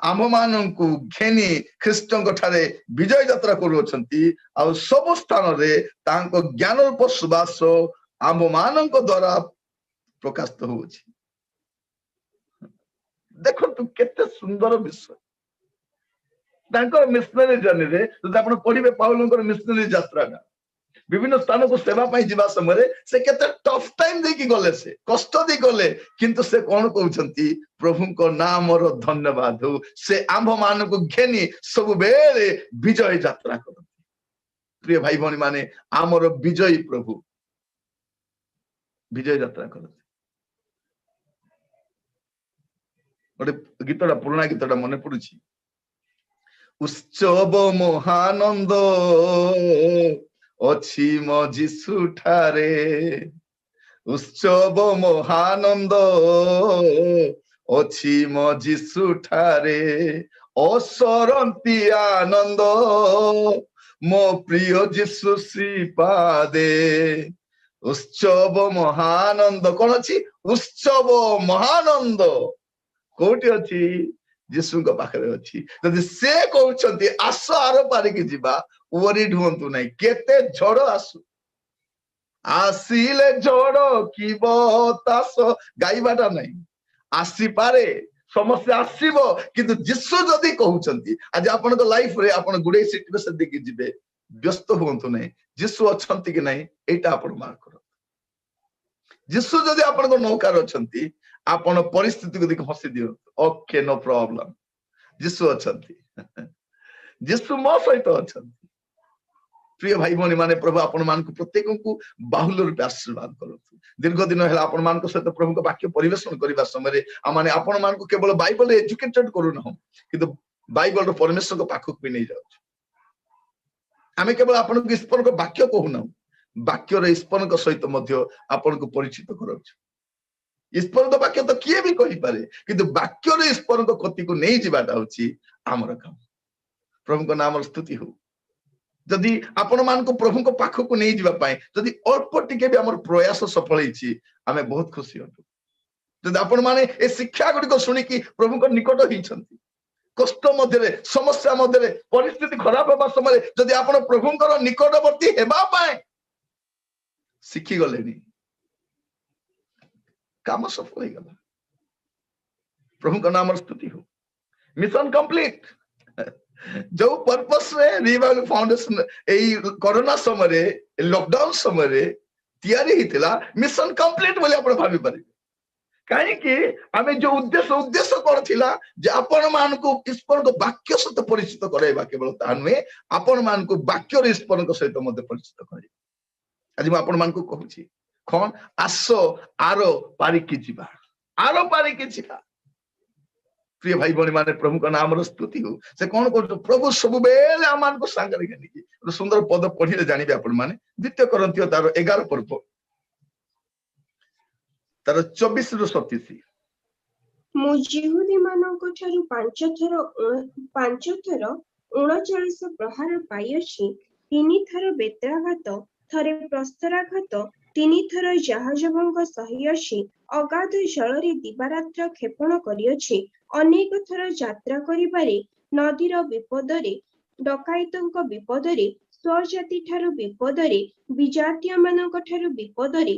ଆମ୍ଭମାନଙ୍କୁ ଘେନି ଖ୍ରୀଷ୍ଟଙ୍କ ଠାରେ ବିଜୟ ଯାତ୍ରା କରୁଅଛନ୍ତି, ଆଉ ସବୁ ସ୍ଥାନରେ ତାଙ୍କ ଜ୍ଞାନରୂପ ସୁବାସ ଆମ୍ଭମାନଙ୍କ ଦ୍ୱାରା ପ୍ରକାଶିତ ହଉଛି। ଦେଖନ୍ତୁ କେତେ ସୁନ୍ଦର ବିଷୟ। ତାଙ୍କର ମିଶନାରୀ ଜର୍ଣ୍ଣିରେ ଯଦି ଆପଣ ପଢିବେ ପାଉଲଙ୍କର ମିଶନାରୀ ଯାତ୍ରାଟା, ବିଭିନ୍ନ ସ୍ଥାନକୁ ସେବା ପାଇଁ ଯିବା ସମୟରେ ସେ କେତେ ଟଫ୍ ଟାଇମ ଦେଇକି ଗଲେ, ସେ କଷ୍ଟ ଦେଇ ଗଲେ, କିନ୍ତୁ ସେ କଣ କହୁଛନ୍ତି? ପ୍ରଭୁଙ୍କ ନାମର ଧନ୍ୟବାଦ ହଉ, ସେ ଆମ୍ଭମାନଙ୍କୁ ଘେନି ସବୁବେଳେ ବିଜୟ ଯାତ୍ରା କରନ୍ତି। ପ୍ରିୟ ଭାଇ ଭଉଣୀ ମାନେ, ଆମର ବିଜୟୀ ପ୍ରଭୁ ବିଜୟ ଯାତ୍ରା କରନ୍ତି। ଗୋଟେ ଗୀତଟା, ପୁରୁଣା ଗୀତଟା ମନେ ପଡୁଛି, ଉତ୍ସବ ମହାନନ୍ଦ ଅଛି ମୋ ଯୀଶୁ ଠାରେ, ଉତ୍ସବ ମହାନନ୍ଦ ଅଛି ମୋ ଯୀଶୁ ଠାରେ, ଅସରନ୍ତି ଆନନ୍ଦ ମୋ ପ୍ରିୟ ଯୀଶୁ ଶ୍ରୀପାଦେ। ଉତ୍ସବ ମହାନନ୍ଦ କଣ ଅଛି? ଉତ୍ସବ ମହାନନ୍ଦ କୋଉଠି ଅଛି? ଯୀଶୁଙ୍କ ପାଖରେ ଅଛି। ଯଦି ସେ କହୁଛନ୍ତି ଆସ ଆର ପାରିକି ଯିବା, ୱରିଡ ହୁଅନ୍ତୁ ନାହିଁ। କେତେ ଝଡ ଆସୁ, ଆସିଲେ ଝଡ କି ବତାସ, ଗାଇବାଟା ନାହିଁ। ଆସିପାରେ, ସମସ୍ୟା ଆସିବ, କିନ୍ତୁ ଯୀଶୁ ଯଦି କହୁଛନ୍ତି, ଆଜି ଆପଣଙ୍କ ଲାଇଫରେ ଆପଣ ଗୁଡେ ସିଚୁଏସନ ଦେଇକି ଯିବେ, ବ୍ୟସ୍ତ ହୁଅନ୍ତୁ ନାହିଁ। ଯୀଶୁ ଅଛନ୍ତି କି ନାହିଁ ଏଇଟା ଆପଣ ମାର୍କ କରନ୍ତୁ। ଯୀଶୁ ଯଦି ଆପଣଙ୍କ ନୌକାରେ ଅଛନ୍ତି, ଆପଣ ପରିସ୍ଥିତିକୁ ଦେଖି ହସି ଦିଅନ୍ତୁ। ଓକେ, ନୋ ପ୍ରୋବ୍ଲେମ, ଯୀଶୁ ଅଛନ୍ତି, ଯୀଶୁ ମୋ ସହିତ ଅଛନ୍ତି। ପ୍ରିୟ ଭାଇ ଭଉଣୀ ମାନେ, ପ୍ରଭୁ ଆପଣ ମାନଙ୍କୁ ପ୍ରତ୍ୟେକଙ୍କୁ ବାହୁଲ୍ୟ ରୂପେ ଆଶୀର୍ବାଦ କରନ୍ତୁ। ଦୀର୍ଘ ଦିନ ହେଲା ଆପଣମାନଙ୍କ ସହିତ ପ୍ରଭୁଙ୍କ ବାକ୍ୟ ପରିବେଷଣ କରିବା ସମୟରେ ଆମମାନେ ଆପଣମାନଙ୍କୁ କେବଳ ବାଇବଲରେ ଏଜୁକେଟେଡ କରୁନାହୁଁ, କିନ୍ତୁ ବାଇବଲର ପରମେଶ୍ୱରଙ୍କ ପାଖକୁ ବି ନେଇଯାଉଛୁ। ଆମେ କେବଳ ଆପଣଙ୍କୁ ଈଶ୍ୱରଙ୍କ ବାକ୍ୟ କହୁନାହୁଁ, ବାକ୍ୟର ଈଶ୍ୱରଙ୍କ ସହିତ ମଧ୍ୟ ଆପଣଙ୍କୁ ପରିଚିତ କରାଉଛୁ। ଈଶ୍ୱରଙ୍କ ବାକ୍ୟ ତ କିଏ ବି କହିପାରେ, କିନ୍ତୁ ବାକ୍ୟରେ ଈଶ୍ୱରଙ୍କ କତିକୁ ନେଇଯିବାଟା ହଉଛି ଆମର କାମ। ପ୍ରଭୁଙ୍କ ନାମର ସ୍ତୁତି ହଉ। ଯଦି ଆପଣ ମାନଙ୍କୁ ପ୍ରଭୁଙ୍କ ପାଖକୁ ନେଇଯିବା ପାଇଁ ଯଦି ଅଳ୍ପ ଟିକେ ବି ଆମର ପ୍ରୟାସ ସଫଳ ହେଇଛି, ଆମେ ବହୁତ ଖୁସି ଅଟୁ। ଯଦି ଆପଣ ମାନେ ଏ ଶିକ୍ଷା ଗୁଡିକ ଶୁଣିକି ପ୍ରଭୁଙ୍କ ନିକଟ ହେଇଛନ୍ତି, କଷ୍ଟ ମଧ୍ୟରେ, ସମସ୍ୟା ମଧ୍ୟରେ, ପରିସ୍ଥିତି ଖରାପ ହେବା ସମୟରେ ଯଦି ଆପଣ ପ୍ରଭୁଙ୍କର ନିକଟବର୍ତ୍ତୀ ହେବା ପାଇଁ ଶିଖିଗଲେଣି, କାମ ସଫଳ ହେଇଗଲା। ପ୍ରଭୁଙ୍କ ନାମର ସ୍ତୁତି ହଉ। Mission complete. ଯୋଉ ପର୍ପସ ରେ ରିଭାଇଭାଲ ଫାଉଣ୍ଡେସନ ଏଇ କରୋନା ସମୟରେ, ଲକଡାଉନ ସମୟରେ ତିଆରି ହେଇଥିଲା, ମିଶନ କମ୍ପ୍ଲିଟ ବୋଲି ଆପଣ ଭାବି ପାରିବେ। କାହିଁକି ଆମେ ଯୋଉ ଉଦ୍ଦେଶ୍ୟ କଣ ଥିଲା ଯେ ଆପଣ ମାନଙ୍କୁ ଈଶ୍ୱରଙ୍କ ବାକ୍ୟ ସହିତ ପରିଚିତ କରାଇବା, କେବଳ ତାହା ନୁହେଁ, ଆପଣ ମାନଙ୍କୁ ବାକ୍ୟରେ ଈଶ୍ୱରଙ୍କ ସହିତ ମଧ୍ୟ ପରିଚିତ କରାଇବା। ଆଜି ମୁଁ ଆପଣ ମାନଙ୍କୁ କହୁଛି କଣ? ଆସ ଆର ପାରିକି ଯିବା, ଆର ପାରିକି ଯିବା। ପ୍ରିୟ ଭାଇ ଭଉଣୀ ମାନେ, ପ୍ରଭୁଙ୍କ ନାମର ସ୍ତୁତି ହଉ। ସେ କଣ କରୁଛୁ? ପ୍ରଭୁ ସବୁବେଳେ ଆମମାନଙ୍କୁ ସାଙ୍ଗରେ ଘେନିକି। ଗୋଟେ ସୁନ୍ଦର ପଦ ପଢିଲେ ଜାଣିବେ ଆପଣ ମାନେ। ଦ୍ୱିତୀୟ କରିନ୍ଥୀୟ ତାର 11 ପର୍ବ, ତାର 24ରୁ 27। ମୁଁ ଯିହୁଦୀ ମାନଙ୍କ ଠାରୁ 5 ଥର 39 ପ୍ରହାର ପାଇଅଛି, 3 ଥର ବେତ୍ରାଘାତ, ଥରେ ପ୍ରସ୍ତରାଘାତ, 3 ଥର ଜାହାଜ ଭଙ୍ଗ ସହିଅଛି, ଅଗାଧ ଜଳରେ ଦିବାରାତ୍ର କ୍ଷେପଣ କରିଅଛି, ଅନେକ ଥର ଯାତ୍ରା କରିବାରେ, ନଦୀର ବିପଦରେ, ଡକାୟତଙ୍କ ବିପଦରେ, ସ୍ୱଜାତି ଠାରୁ ବିପଦରେ, ବିଜାତୀୟ ମାନଙ୍କ ଠାରୁ ବିପଦରେ,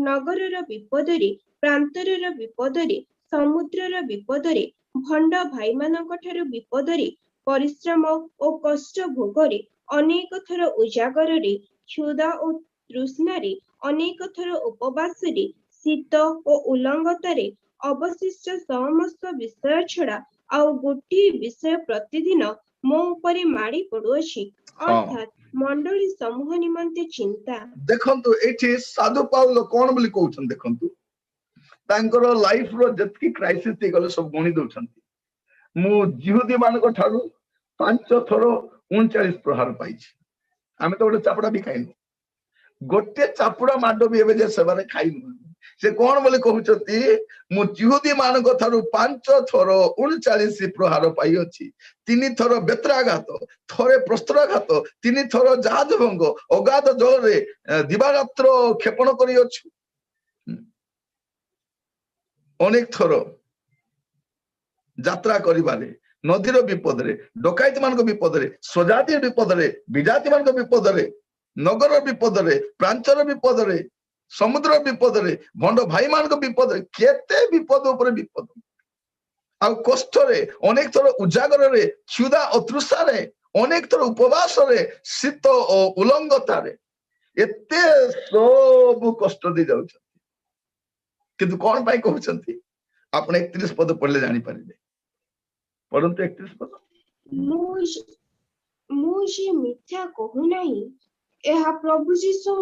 ନଗରର ବିପଦରେ, ପ୍ରାନ୍ତରର ବିପଦରେ, ସମୁଦ୍ରର ବିପଦରେ, ଭଣ୍ଡ ଭାଇମାନଙ୍କ ଠାରୁ ବିପଦରେ, ପରିଶ୍ରମ ଓ କଷ୍ଟ ଭୋଗରେ, ଅନେକ ଥର ଉଜାଗରରେ, କ୍ଷୁଧା ଓ ତୃଷ୍ଣାରେ, ଅନେକ ଥର ଉପବାସରେ, ଶୀତ ଓ ଉଲଙ୍ଗତାରେ। ଅବଶିଷ୍ଟ ସମସ୍ତ ବିଷୟ ଛଡା ଆଉ ଗୋଟିଏ ବିଷୟ ପ୍ରତିଦିନ ମୋ ଉପରେ ମାଡ଼ି ପଡୁଅଛି, ଅର୍ଥାତ୍ ମଣ୍ଡଳୀ ସମୂହ ନିମନ୍ତେ ଚିନ୍ତା। ଦେଖନ୍ତୁ, ଏଇଠି ସାଧୁ ପାଉଲ କଣ ବୋଲି କହୁଛନ୍ତି ଦେଖନ୍ତୁ। ତାଙ୍କର ଲାଇଫ ର ଯେତିକି କ୍ରାଇସିସ୍ ହେଇଗଲେ ସବୁ ଗଣି ଦଉଛନ୍ତି। ମୁଁ ଯିହୁଦୀ ମାନଙ୍କ ଠାରୁ 5 ଥର 39 ପ୍ରହାର ପାଇଛି। ଆମେ ତ ଗୋଟେ ଚାପୁଡା ବି ଖାଇନୁ, ଗୋଟେ ଚାପୁଡା ମାଡ ବି ଏବେ ଯେ ସେମାନେ ଖାଇନୁ। ସେ କଣ ବୋଲି କହୁଛନ୍ତି? ମୁଁ ଯିହୁଦୀ ମାନଙ୍କ ଠାରୁ 5 ଥର 39 ପ୍ରହାର ପାଇଅଛି, 3 ଥର ବେତ୍ରାଘାତ, ଥରେ ପ୍ରସ୍ତରାଘାତ, 3 ଥର ଜାହାଜ ଭଙ୍ଗ, ଅଗାଧ ଜଳରେ ଦିବାରାତ୍ର କ୍ଷେପଣ କରିଅଛୁ, ଅନେକ ଥର ଯାତ୍ରା କରିବାରେ, ନଦୀର ବିପଦରେ, ଡକାୟତ ମାନଙ୍କ ବିପଦରେ, ସ୍ୱଜାତି ବିପଦରେ, ବିଜାତି ମାନଙ୍କ ବିପଦରେ, ନଗର ବିପଦରେ, ପ୍ରାନ୍ତର ବିପଦରେ, ସମୁଦ୍ର ବିପଦରେ, ଭଣ୍ଡ ଭାଇମାନଙ୍କ ବିପଦରେ, କେତେ ବିପଦ ଉପରେ ବିପଦ, ଆଉ କଷ୍ଟରେ, ଅନେକ ଥର ଉଜାଗରରେ, କ୍ଷୁଧା ଓ ତୃଷାରେ, ଅନେକ ଥର ଉପବାସରେ, ଶୀତ ଓ ଉଲଙ୍ଗତାରେ, ଏତେ ସବୁ କଷ୍ଟ ଦେଇ ଯାଉଛନ୍ତି। କିନ୍ତୁ କଣ ପାଇଁ କହୁଛନ୍ତି? ଆପଣ 31 ପଦ ପଢିଲେ ଜାଣିପାରିବେ। ପଢନ୍ତୁ 31 ପଦ। ମୁଁ ଯେ ମିଥ୍ୟା କହୁନାହିଁ, ଏହା ପ୍ରଭୁ ଯୀଶୁ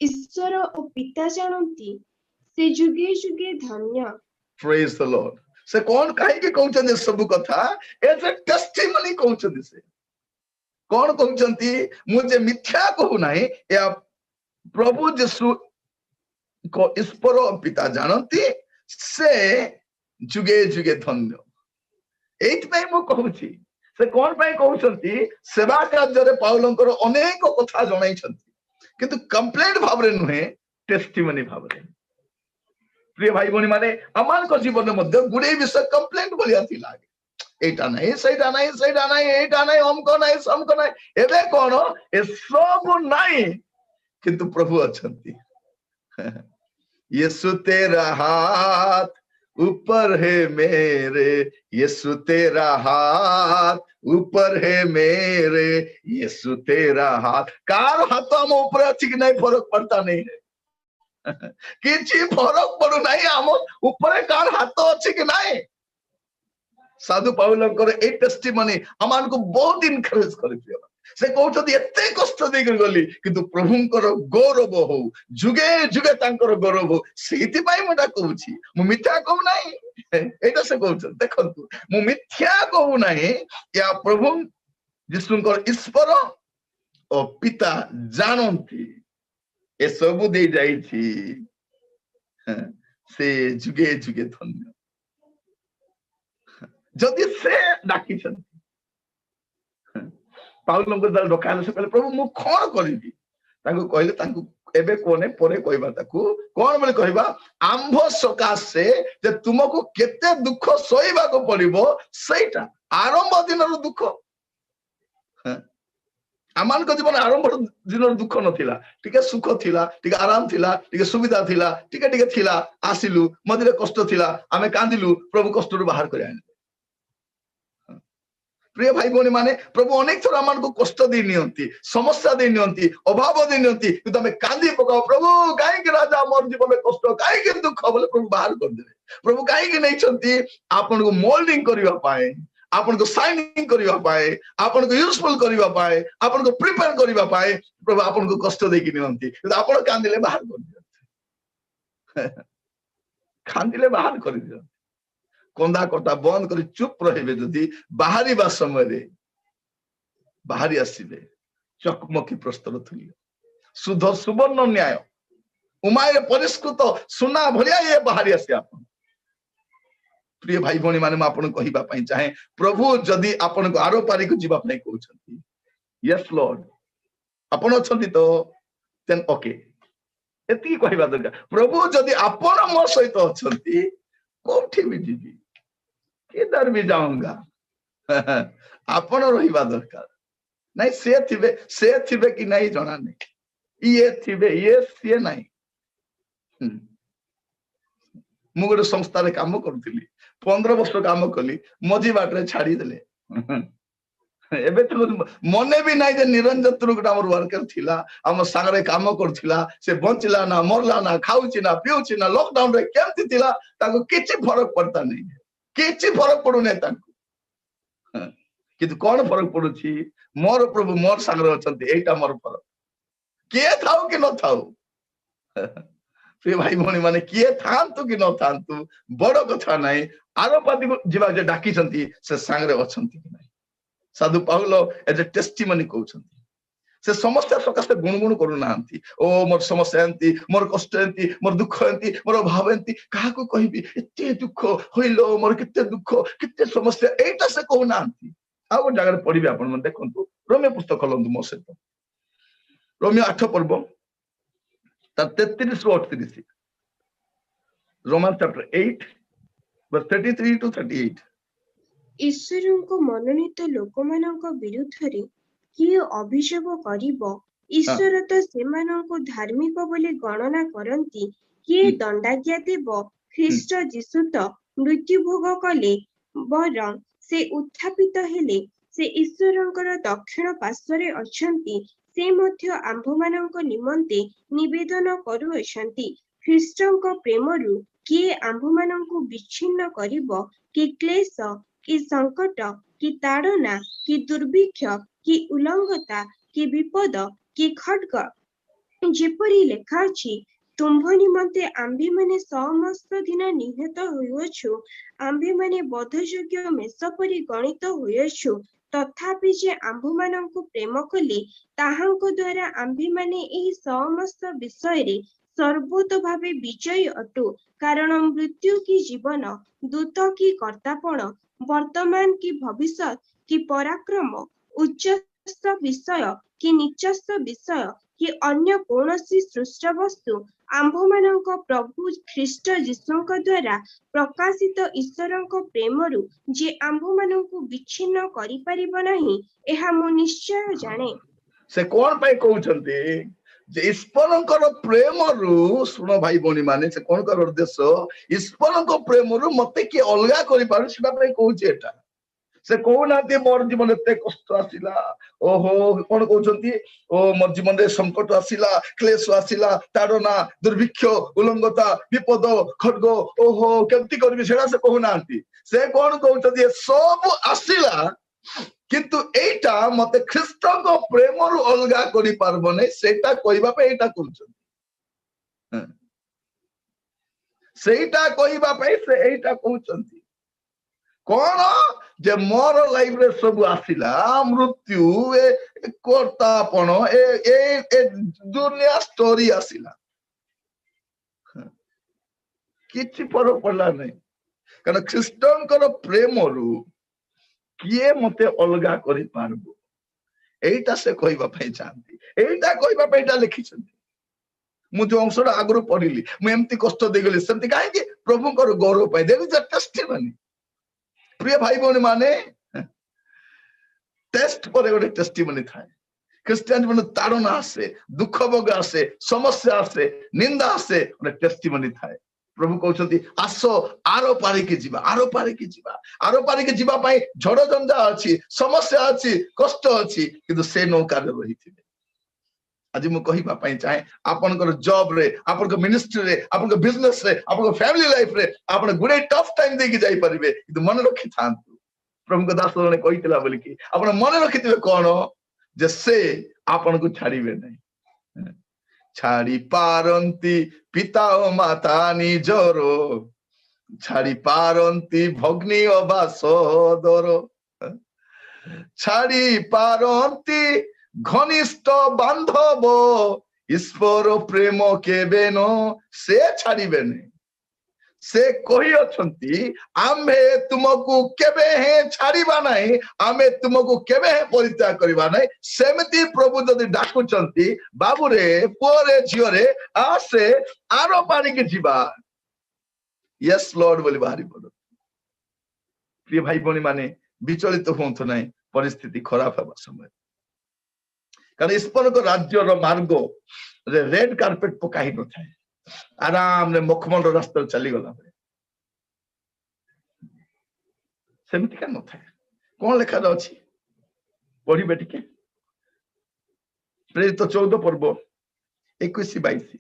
ଈଶ୍ୱର ଓ ପିତା ଜାଣନ୍ତି। ସେ ଯୁଗେ ଯୁଗେ ଧନ୍ୟ। Praise the Lord. ସେ କଣ କାହିଁକି କହୁଛନ୍ତି ସବୁ କଥା? ଏଜ ଏ ଟେଷ୍ଟିମନି କହୁଛନ୍ତି। ସେ କଣ କହୁଛନ୍ତି? ମୁଁ ଯେ ମିଥ୍ୟା କହୁନାହିଁ, ଏହା ପ୍ରଭୁ ଯୀଶୁ ଈଶ୍ୱର ପିତା ଜାଣନ୍ତି, ସେ ଯୁଗେ ଯୁଗେ ଧନ୍ୟ। ଏଇଥିପାଇଁ ମୁଁ କହୁଛି। ସେ କଣ ପାଇଁ କହୁଛନ୍ତି? ସେବା କାର୍ଯ୍ୟରେ ପାଉଲଙ୍କର ଅନେକ କଥା ଜଣାଇଛନ୍ତି, କିନ୍ତୁ କମ୍ପ୍ଲେଣ୍ଟ ଭାବରେ ନୁହେଁ, ଟେଷ୍ଟିମନି ଭାବରେ। ପ୍ରିୟ ଭାଇ ଭଉଣୀ ମାନେ, ଆମମାନଙ୍କ ଜୀବନରେ ମଧ୍ୟ ଗୁଡିଏ ବିଷୟ କମ୍ପ୍ଲେଣ୍ଟ ଭଳିଆ ଥିଲା। ଏଇଟା ନାହିଁ, ସେଇଟା ନାହିଁ, ସେଇଟା ନାହିଁ, ଏଇଟା ନାହିଁ, ଅମକ ନାହିଁ, ସମକ ନାହିଁ। ଏବେ କଣ ଏସବୁ ନାହିଁ, କିନ୍ତୁ ପ୍ରଭୁ ଅଛନ୍ତି। यीशु तेरा हाथ ऊपर है मेरे, यीशु तेरा हाथ ऊपर है मेरे, यीशु तेरा हाथ। କାର ହାତ ଆମ ଉପରେ ଅଛି କି ନାହିଁ, ଫରକ पड़ता नहीं है। କିଛି ଫରକ ପଡୁନାହିଁ ଆମ ଉପରେ କାର ହାତ ଅଛି କି ନାହିଁ। ସାଧୁ ପାଉଲଙ୍କର ଏଇ ଟେଷ୍ଟିମନି ଆମମାନଙ୍କୁ ବହୁତ ଇନକରେଜ କରେ। ପ୍ରିୟ, ସେ କହୁଛନ୍ତି, ଏତେ କଷ୍ଟ ଦେଇକରି ଗଲି, କିନ୍ତୁ ପ୍ରଭୁଙ୍କର ଗୌରବ ହଉ, ଯୁଗେ ଯୁଗେ ତାଙ୍କର ଗୌରବ ହଉ, ସେଇଥିପାଇଁ ମୁଁ ଏଟା କହୁଛି, ମୁଁ ମିଥ୍ୟା କହୁନାହିଁ। ଏଇଟା ସେ କହୁଛନ୍ତି, ଦେଖନ୍ତୁ, ମୁଁ ମିଥ୍ୟା କହୁନାହିଁ, ଏହା ପ୍ରଭୁ ଯୀଶୁଙ୍କର ଈଶ୍ୱର ଓ ପିତା ଜାଣନ୍ତି, ଏସବୁ ଦେଇ ଯାଇଛି, ସେ ଯୁଗେ ଯୁଗେ ଧନ୍ୟ। ଯଦି ସେ ଡାକିଛନ୍ତି, ପାଉଲଙ୍କ ଦ୍ୱାରା ଡକା ହେଲେ, ସେ କହିଲେ, ପ୍ରଭୁ, ମୁଁ କଣ କରିବି? ତାଙ୍କୁ କହିଲେ, ତାଙ୍କୁ ଏବେ କୁହନେ, ପରେ କହିବା। ତାକୁ କଣ ବୋଲି କହିବା? ଆମ୍ଭ ସକାଶେ ଯେ ତୁମକୁ କେତେ ଦୁଃଖ ସହିବାକୁ ପଡିବ, ସେଇଟା ଆରମ୍ଭ ଦିନର ଦୁଃଖ। ଆମମାନଙ୍କ ଜୀବନ ଆରମ୍ଭ ଦିନର ଦୁଃଖ ନଥିଲା। ଟିକେ ସୁଖ ଥିଲା, ଟିକେ ଆରାମ ଥିଲା, ଟିକେ ସୁବିଧା ଥିଲା, ଟିକେ ଟିକେ ଥିଲା। ଆସିଲୁ, ମଝିରେ କଷ୍ଟ ଥିଲା, ଆମେ କାନ୍ଦିଲୁ, ପ୍ରଭୁ କଷ୍ଟରୁ ବାହାର କରି ଆଣିଲେ। ପ୍ରିୟ ଭାଇ ଭଉଣୀ ମାନେ, ପ୍ରଭୁ ଅନେକ ଥର ଆମମାନଙ୍କୁ କଷ୍ଟ ଦେଇ ନିଅନ୍ତି, ସମସ୍ୟା ଦେଇ ନିଅନ୍ତି, ଅଭାବ ଦେଇ ନିଅନ୍ତି, କିନ୍ତୁ ଆମେ କାନ୍ଦି ପକାଉ, ପ୍ରଭୁ କାହିଁକି ରାଜା ମୋର ଜୀବନରେ କଷ୍ଟ, କାହିଁକି ଦୁଃଖ ବୋଲେ ପ୍ରଭୁ ବାହାର କରିଦେବେ। ପ୍ରଭୁ କାହିଁକି ନେଇଛନ୍ତି? ଆପଣଙ୍କୁ ମୋଲ୍ଡିଂ କରିବା ପାଇଁ, ଆପଣଙ୍କୁ ସାଇନିଂ କରିବା ପାଇଁ, ଆପଣଙ୍କୁ ୟୁଜଫୁଲ କରିବା ପାଇଁ, ଆପଣଙ୍କୁ ପ୍ରିପେୟାର କରିବା ପାଇଁ ପ୍ରଭୁ ଆପଣଙ୍କୁ କଷ୍ଟ ଦେଇକି ନିଅନ୍ତି। କିନ୍ତୁ ଆପଣ କାନ୍ଦିଲେ ବାହାର କରିଦିଅନ୍ତି, କାନ୍ଦିଲେ ବାହାର କରିଦିଅନ୍ତି। କନ୍ଦା କଟା ବନ୍ଦ କରି ଚୁପ ରହିବେ ଯଦି, ବାହାରିବା ସମୟରେ ବାହାରି ଆସିବେ ଚକମକି ପ୍ରସ୍ତର ତୁଲ୍ୟ, ଶୁଦ୍ଧ ସୁବର୍ଣ୍ଣ ନ୍ୟାୟ, ଉମାୟରେ ପରିଷ୍କୃତ ସୁନା ଭଳିଆ ଇଏ ବାହାରି ଆସିବେ ଆପଣ। ପ୍ରିୟ ଭାଇ ଭଉଣୀ ମାନେ, ମୁଁ ଆପଣଙ୍କୁ କହିବା ପାଇଁ ଚାହେଁ, ପ୍ରଭୁ ଯଦି ଆପଣଙ୍କୁ ଆର ପାରିକୁ ଯିବା ପାଇଁ କହୁଛନ୍ତି, ୟେସ୍ ଲର୍ଡ, ଆପଣ ଅଛନ୍ତି ତ, ଦେନ୍ ଓକେ, ଏତିକି କହିବା ଦରକାର। ପ୍ରଭୁ ଯଦି ଆପଣ ମୋ ସହିତ ଅଛନ୍ତି, କୋଉଠି ବି ଯିବି, किधर भी जाऊंगा, ଆପଣ ରହିବା ଦରକାର। ନାଇଁ, ସେ ଥିବେ, ସେ ଥିବେ କି ନାଇଁ ଜଣା ନାହିଁ, ଇଏ ଥିବେ, ଇଏ ସିଏ ନାହିଁ। ମୁଁ ଗୋଟେ ସଂସ୍ଥାରେ କାମ କରୁଥିଲି, 15 ବର୍ଷ କାମ କଲି, ମଝି ବାଟରେ ଛାଡିଦେଲେ। ଏବେ ତ ମନେ ବି ନାହିଁ ଯେ ନିରଞ୍ଜନ ଗୋଟେ ଆମର ୱାର୍କର ଥିଲା, ଆମ ସାଙ୍ଗରେ କାମ କରୁଥିଲା। ସେ ବଞ୍ଚିଲା ନା ମରଲା, ନା ଖାଉଛି ନା ପିଉଛି, ନା ଲକଡାଉନ ରେ କେମିତି ଥିଲା, ତାକୁ କିଛି ଫରକ पड़ता ନାହିଁ। କିଛି ଫରକ ପଡୁନାହିଁ ତାଙ୍କୁ। କିନ୍ତୁ କଣ ଫରକ ପଡୁଛି? ମୋର ପ୍ରଭୁ ମୋର ସାଙ୍ଗରେ ଅଛନ୍ତି, ଏଇଟା ମୋର ଫରକ। କିଏ ଥାଉ କି ନଥାଉ, ପ୍ରିୟ ଭାଇ ଭଉଣୀ ମାନେ, କିଏ ଥାଆନ୍ତୁ କି ନଥାନ୍ତୁ ବଡ କଥା ନାହିଁ। ଆର ପାରିକୁ ଯିବା ଯେ ଡାକିଛନ୍ତି, ସେ ସାଙ୍ଗରେ ଅଛନ୍ତି କି ନାହିଁ। ସାଧୁ ପାଉଲ ଏଜ ଏ ଟେଷ୍ଟିମନି କହୁଛନ୍ତି। ସେ ସମସ୍ୟା ସକାଶେ ଗୁଣୁଗୁଣୁ କରୁନାହାନ୍ତି, ଓ ମୋର ସମସ୍ୟା ଏମିତି, ମୋର କଷ୍ଟ ଏମିତି, ମୋର ଦୁଃଖ ଏମିତି, ମୋର ଅଭାବ ଏମିତି, କାହାକୁ କହିବି, ଏତେ ଦୁଃଖ ହଇଲ, ମୋର କେତେ ଦୁଃଖ, କେତେ ସମସ୍ୟା, ଏଇଟା ସେ କହୁନାହାନ୍ତି। ଆଉ ଗୋଟେ ଜାଗାରେ ପଢିବେ ଆପଣ ମାନେ, ଦେଖନ୍ତୁ, ରୋମୀୟ ପୁସ୍ତକ ଖୋଲନ୍ତୁ ମୋ ସହିତ, ରୋମୀୟ 8 ପର୍ବ, ତାର 33ରୁ 38। Roman chapter 8, 33 to 38। ଈଶ୍ୱରଙ୍କ ମନୋନୀତ ଲୋକମାନଙ୍କ ବିରୁଦ୍ଧରେ କିଏ ଅଭିଯୋଗ କରିବ? ଈଶ୍ୱର ତ ସେମାନଙ୍କୁ ଧାର୍ମିକ ବୋଲି ଗଣନା କରନ୍ତି। କିଏ ଦଣ୍ଡାଜ୍ଞା ଦେବ? ଖ୍ରୀଷ୍ଟ ଯୀଶୁ ତ ମୃତ୍ୟୁଭୋଗ କଲେ, ବରଂ ସେ ଉତ୍ଥାପିତ ହେଲେ। ସେ ଈଶ୍ୱରଙ୍କର ଦକ୍ଷିଣ ପାର୍ଶ୍ୱରେ ଅଛନ୍ତି। ସେ ମଧ୍ୟ ଆମ୍ଭମାନଙ୍କ ନିମନ୍ତେ ନିବେଦନ କରୁଅଛନ୍ତି। ଖ୍ରୀଷ୍ଟଙ୍କ ପ୍ରେମରୁ କିଏ ଆମ୍ଭମାନଙ୍କୁ ବିଚ୍ଛିନ୍ନ କରିବ? କି କ୍ଲେଶ, କି ସଙ୍କଟ, କି ତାଡ଼ନା, କି ଦୁର୍ଭିକ୍ଷ, କି ଉଲଙ୍ଗତା, କି ବିପଦ, କି ଖଡ୍ଗ? ଯେପରି ଲେଖା ଅଛି, ତୁମ୍ଭ ନିମନ୍ତେ ଆମ୍ଭେମାନେ ସମସ୍ତ ଦିନ ନିହତ ହୋଇଅଛୁ, ଆମ୍ଭେମାନେ ବଧଯୋଗ୍ୟ ମେଷ ପରି ଗଣିତ ହୋଇଅଛୁ। ତଥାପି ଯେ ଆମ୍ଭମାନଙ୍କୁ ପ୍ରେମ କଲେ, ତାହାଙ୍କ ଦ୍ୱାରା ଆମ୍ଭେମାନେ ଏହି ସମସ୍ତ ବିଷୟରେ ସର୍ବତୋଭାବେ ବିଜୟୀ ଅଟୁ। କାରଣ ମୃତ୍ୟୁ କି ଜୀବନ, ଦୂତ କି କର୍ତ୍ତାପଣ, ବର୍ତ୍ତମାନ କି ଭବିଷ୍ୟତ କି ପରାକ୍ରମ, ଉଚ୍ଚସ୍ଥ ବିଷୟ କି ନୀଚସ୍ଥ ବିଷୟ କି ଅନ୍ୟ କୌଣସି ସୃଷ୍ଟ ବସ୍ତୁ ଆମ୍ଭମାନଙ୍କ ପ୍ରଭୁ ଖ୍ରୀଷ୍ଟ ଯୀଶୁଙ୍କ ଦ୍ୱାରା ପ୍ରକାଶିତ ଈଶ୍ୱରଙ୍କ ପ୍ରେମରୁ ଯେ ଆମ୍ଭମାନଙ୍କୁ ବିଚ୍ଛିନ୍ନ କରିପାରିବ ନାହିଁ, ଏହା ମୁଁ ନିଶ୍ଚୟ ଜାଣେ। ସେ କଣ ପାଇଁ କହୁଛନ୍ତି ଯେ ଈଶ୍ୱରଙ୍କର ପ୍ରେମରୁ, ଶୁଣ ଭାଇ ଭଉଣୀ ମାନେ, ସେ କଣ କହିବାର ଉଦ୍ଦେଶ୍ୟ, ଈଶ୍ୱରଙ୍କ ପ୍ରେମରୁ ମତେ କିଏ ଅଲଗା କରିପାରୁ, ସେଟା ପାଇଁ କହୁଛି ଏଟା। ସେ କହୁନାହାନ୍ତି ମୋର ଜୀବନରେ ଏତେ କଷ୍ଟ ଆସିଲା, ଓହୋ, କଣ କହୁଛନ୍ତି, ଓ ମୋର ଜୀବନରେ ସଙ୍କଟ ଆସିଲା, କ୍ଲେଶ ଆସିଲା, ତାଡ଼ନା, ଦୁର୍ଭିକ୍ଷ, ଉଲଙ୍ଗତା, ବିପଦ, ଖଡ୍ଗ, ଓହୋ କେମିତି କରିବି, ସେଟା ସେ କହୁନାହାନ୍ତି। ସେ କଣ କହୁଛନ୍ତି, ଏ ସବୁ ଆସିଲା କିନ୍ତୁ ଏଇଟା ମତେ ଖ୍ରୀଷ୍ଟଙ୍କ ପ୍ରେମରୁ ଅଲଗା କରିପାରିବ ନାହିଁ, ସେଇଟା କହିବା ପାଇଁ ଏଇଟା କହୁଛନ୍ତି। ସେଇଟା କହିବା ପାଇଁ ସେ ଏଇଟା କହୁଛନ୍ତି। କଣ ଯେ ମୋର ଲାଇଫରେ ସବୁ ଆସିଲା, ମୃତ୍ୟୁ, ଏ କର୍ତ୍ତାପଣ, ଏ ଦୁନିଆ ଷ୍ଟୋରି ଆସିଲା, କିଛି ଫରକ ପଡିଲା ନାହିଁ। କାରଣ ଖ୍ରୀଷ୍ଟଙ୍କର ପ୍ରେମରୁ କିଏ ମତେ ଅଲଗା କରିପାରିବ, ଏଇଟା ସେ କହିବା ପାଇଁ ଚାହାନ୍ତି, ଏଇଟା କହିବା ପାଇଁ ଏଇଟା ଲେଖିଛନ୍ତି। ମୁଁ ଯୋଉ ଅଂଶଟା ଆଗରୁ ପଢିଲି, ମୁଁ ଏମିତି କଷ୍ଟ ଦେଇଗଲି ସେମିତି କାହିଁକି, ପ୍ରଭୁଙ୍କର ଗୌରବ ପାଇଁ। There is a testimony. ପ୍ରିୟ ଭାଇ ଭଉଣୀ ମାନେ, ଟେଷ୍ଟ ପରେ ଗୋଟେ ଟେଷ୍ଟିମନି ଥାଏ। ଖ୍ରୀଷ୍ଟିଆନ ଜୀବନ ତାଡ଼ନା ଆସେ, ଦୁଃଖ ଭୋଗ ଆସେ, ସମସ୍ୟା ଆସେ, ନିନ୍ଦା ଆସେ, ଗୋଟେ ଟେଷ୍ଟିମନି ଥାଏ। ପ୍ରଭୁ କହୁଛନ୍ତି ଆସ ଆର ପାରିକି ଯିବା, ଆର ପାରିକି ଯିବା। ଆର ପାରିକି ଯିବା ପାଇଁ ଝଡ଼ ଜଞ୍ଜା ଅଛି, ସମସ୍ୟା ଅଛି, କଷ୍ଟ ଅଛି, କିନ୍ତୁ ସେ ନୌକାରେ ରହିଥିବେ। ଆଜି ମୁଁ କହିବା ପାଇଁ ଚାହେଁ, ଆପଣଙ୍କର ଜବରେ, ଆପଣଙ୍କ ମିନିଷ୍ଟ୍ରିରେ, ଆପଣଙ୍କ ବିଜନେସରେ, ଆପଣଙ୍କ ଫ୍ୟାମିଲି ଲାଇଫରେ ଆପଣ ଗୁଡେ ଟଫ୍ ଟାଇମ ଦେଇକି ଯାଇପାରିବେ, କିନ୍ତୁ ମନେ ରଖିଥାନ୍ତୁ ପ୍ରଭୁଙ୍କ ଦାସ ଜଣେ କହିଥିଲା ବୋଲିକି, ଆପଣ ମନେ ରଖିଥିବେ କଣ, ଯେ ସେ ଆପଣଙ୍କୁ ଛାଡିବେ ନାହିଁ। ଛାଡି ପାରନ୍ତି ପିତା ଓ ମାତା ନିଜର, ଛାଡି ପାରନ୍ତି ଭଗ୍ନୀ ଅବା ସହୋଦର, ଛାଡି ପାରନ୍ତି ଘନିଷ୍ଠ ବାନ୍ଧବ, ଈଶ୍ୱର ପ୍ରେମ କେବେ ନ ସେ ଛାଡିବେନି। ସେ କହିଅଛନ୍ତି ଆମ୍ଭେ ତୁମକୁ କେବେ ହେଁ ଛାଡିବା ନାହିଁ, ଆମେ ତୁମକୁ କେବେ ହେଁ ପରିତ୍ୟାଗ କରିବା ନାହିଁ। ସେମିତି ପ୍ରଭୁ ଯଦି ଡାକୁଛନ୍ତି, ବାବୁରେ, ପୁଅରେ, ଝିଅରେ, ଆସେ ଆର ପାରିକି ଯିବା, ୟେସ୍ ଲର୍ଡ ବୋଲି ବାହାରି ପଡ। ପ୍ରିୟ ଭାଇ ଭଉଣୀ ମାନେ, ବିଚଳିତ ହୁଅନ୍ତୁ ନାହିଁ ପରିସ୍ଥିତି ଖରାପ ହେବା ସମୟରେ, କାରଣ ଈଶ୍ୱରଙ୍କ ରାଜ୍ୟର ମାର୍ଗ ରେଡ କାର୍ପେଟ ପକା ହେଇ ନଥାଏ, ଆରାମରେ ମଖମଲର ରାସ୍ତାରେ ଚାଲିଗଲା ବେଳେ ସେମିତିକା ନଥାଏ। କଣ ଲେଖା ଅଛି ପଢିବେ ଟିକେ, ପ୍ରେରିତ 14 ପର୍ବ 21-22।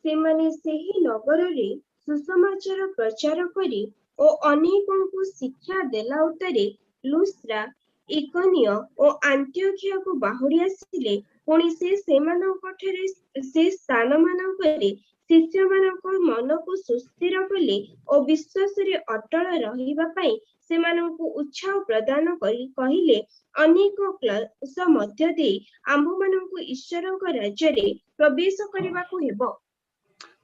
ସେମାନେ ସେହି ନଗରରେ ସୁସମାଚାର ପ୍ରଚାର କରି ଓ ଅନେକଙ୍କୁ ଶିକ୍ଷା ଦେଲା ଉତ୍ତାରେ ଲୁସ୍ତ୍ରା, ଇକନିୟ ଓ ଆନ୍ତିଓଖିଆକୁ ବାହୁଡ଼ି ଆସିଲେ। ପୁଣି ସେ ସେମାନଙ୍କଠାରେ ସେ ସ୍ଥାନମାନଙ୍କରେ ଶିଷ୍ୟମାନଙ୍କ ମନକୁ ସୁସ୍ଥିର କଲେ ଓ ବିଶ୍ୱାସରେ ଅଟଳ ରହିବା ପାଇଁ ସେମାନଙ୍କୁ ଉତ୍ସାହ ପ୍ରଦାନ କରି କହିଲେ, ଅନେକ କ୍ଲେଶ ମଧ୍ୟ ଦେଇ ଆମ୍ଭମାନଙ୍କୁ ଈଶ୍ୱରଙ୍କ ରାଜ୍ୟରେ ପ୍ରବେଶ କରିବାକୁ ହେବ।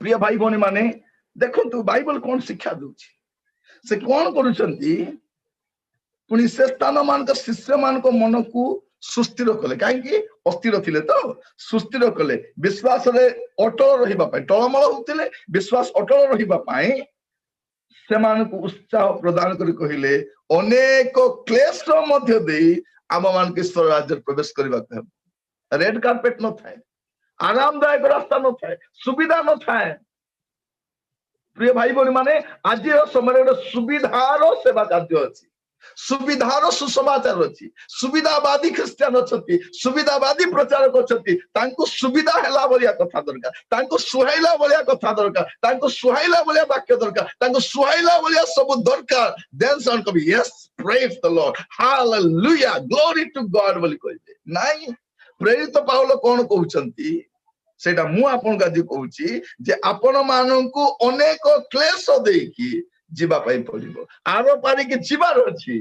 ପ୍ରିୟ ଭାଇ ଭଉଣୀ ମାନେ, ଦେଖନ୍ତୁ ବାଇବଲ କଣ ଶିକ୍ଷା ଦଉଛି, ସେ କଣ କରୁଛନ୍ତି। ପୁଣି ସେ ସ୍ଥାନ ମାନଙ୍କ ଶିଷ୍ୟମାନଙ୍କ ମନକୁ ସୁସ୍ଥିର କଲେ। କାହିଁକି ଅସ୍ଥିର ଥିଲେ ତ, ସୁସ୍ଥିର କଲେ ବିଶ୍ୱାସରେ ଅଟଳ ରହିବା ପାଇଁ। ଟଳମଳ ହଉଥିଲେ, ବିଶ୍ୱାସ ଅଟଳ ରହିବା ପାଇଁ ସେମାନଙ୍କୁ ଉତ୍ସାହ ପ୍ରଦାନ କରି କହିଲେ, ଅନେକ କ୍ଲେଶ ମଧ୍ୟ ଦେଇ ଆମମାନଙ୍କୁ ଈଶ୍ୱର ରାଜ୍ୟରେ ପ୍ରବେଶ କରିବାକୁ ହେବ। ରେଡ କାର୍ପେଟ ନଥାଏ, ଆରାମଦାୟକ ରାସ୍ତା ନଥାଏ, ସୁବିଧା ନଥାଏ। ପ୍ରିୟ ଭାଇ ଭଉଣୀ ମାନେ, ଆଜିର ସମୟରେ ଗୋଟେ ସୁବିଧାର ସେବା କାର୍ଯ୍ୟ ଅଛି, ସୁବିଧାର ସୁସମାଚାର ଅଛି। ସୁବିଧାବାଦୀ ଖ୍ରୀଷ୍ଟିଆନ ଅଛନ୍ତି, ସୁବିଧାବାଦୀ ପ୍ରଚାରକ ଅଛନ୍ତି। ତାଙ୍କୁ ସୁବିଧା ହେଲା ଭଳିଆ କଥା ଦରକାର, ତାଙ୍କୁ ସୁହାଇଲା ଭଳିଆ କଥା ଦରକାର, ତାଙ୍କୁ ସୁହାଇଲା ଭଳିଆ ବାକ୍ୟ ଦରକାର, ତାଙ୍କୁ ସୁହାଇଲା ଭଳିଆ ସବୁ ଦରକାର। ଦେନ୍ ସେମାନେ କହିବେ, "Yes, praise the Lord, hallelujah, glory to God" ବୋଲି କହିବେ। ନାଇଁ, ପ୍ରେରିତ ପାଉଲ କଣ କହୁଛନ୍ତି, ସେଇଟା ମୁଁ ଆପଣଙ୍କୁ ଆଜି କହୁଛି ଯେ ଆପଣ ମାନଙ୍କୁ ଅନେକ କ୍ଲେଶ ଦେଇକି ଯିବା ପାଇଁ ପଡିବ। ଆର ପାରିକି ଯିବାର ଅଛି,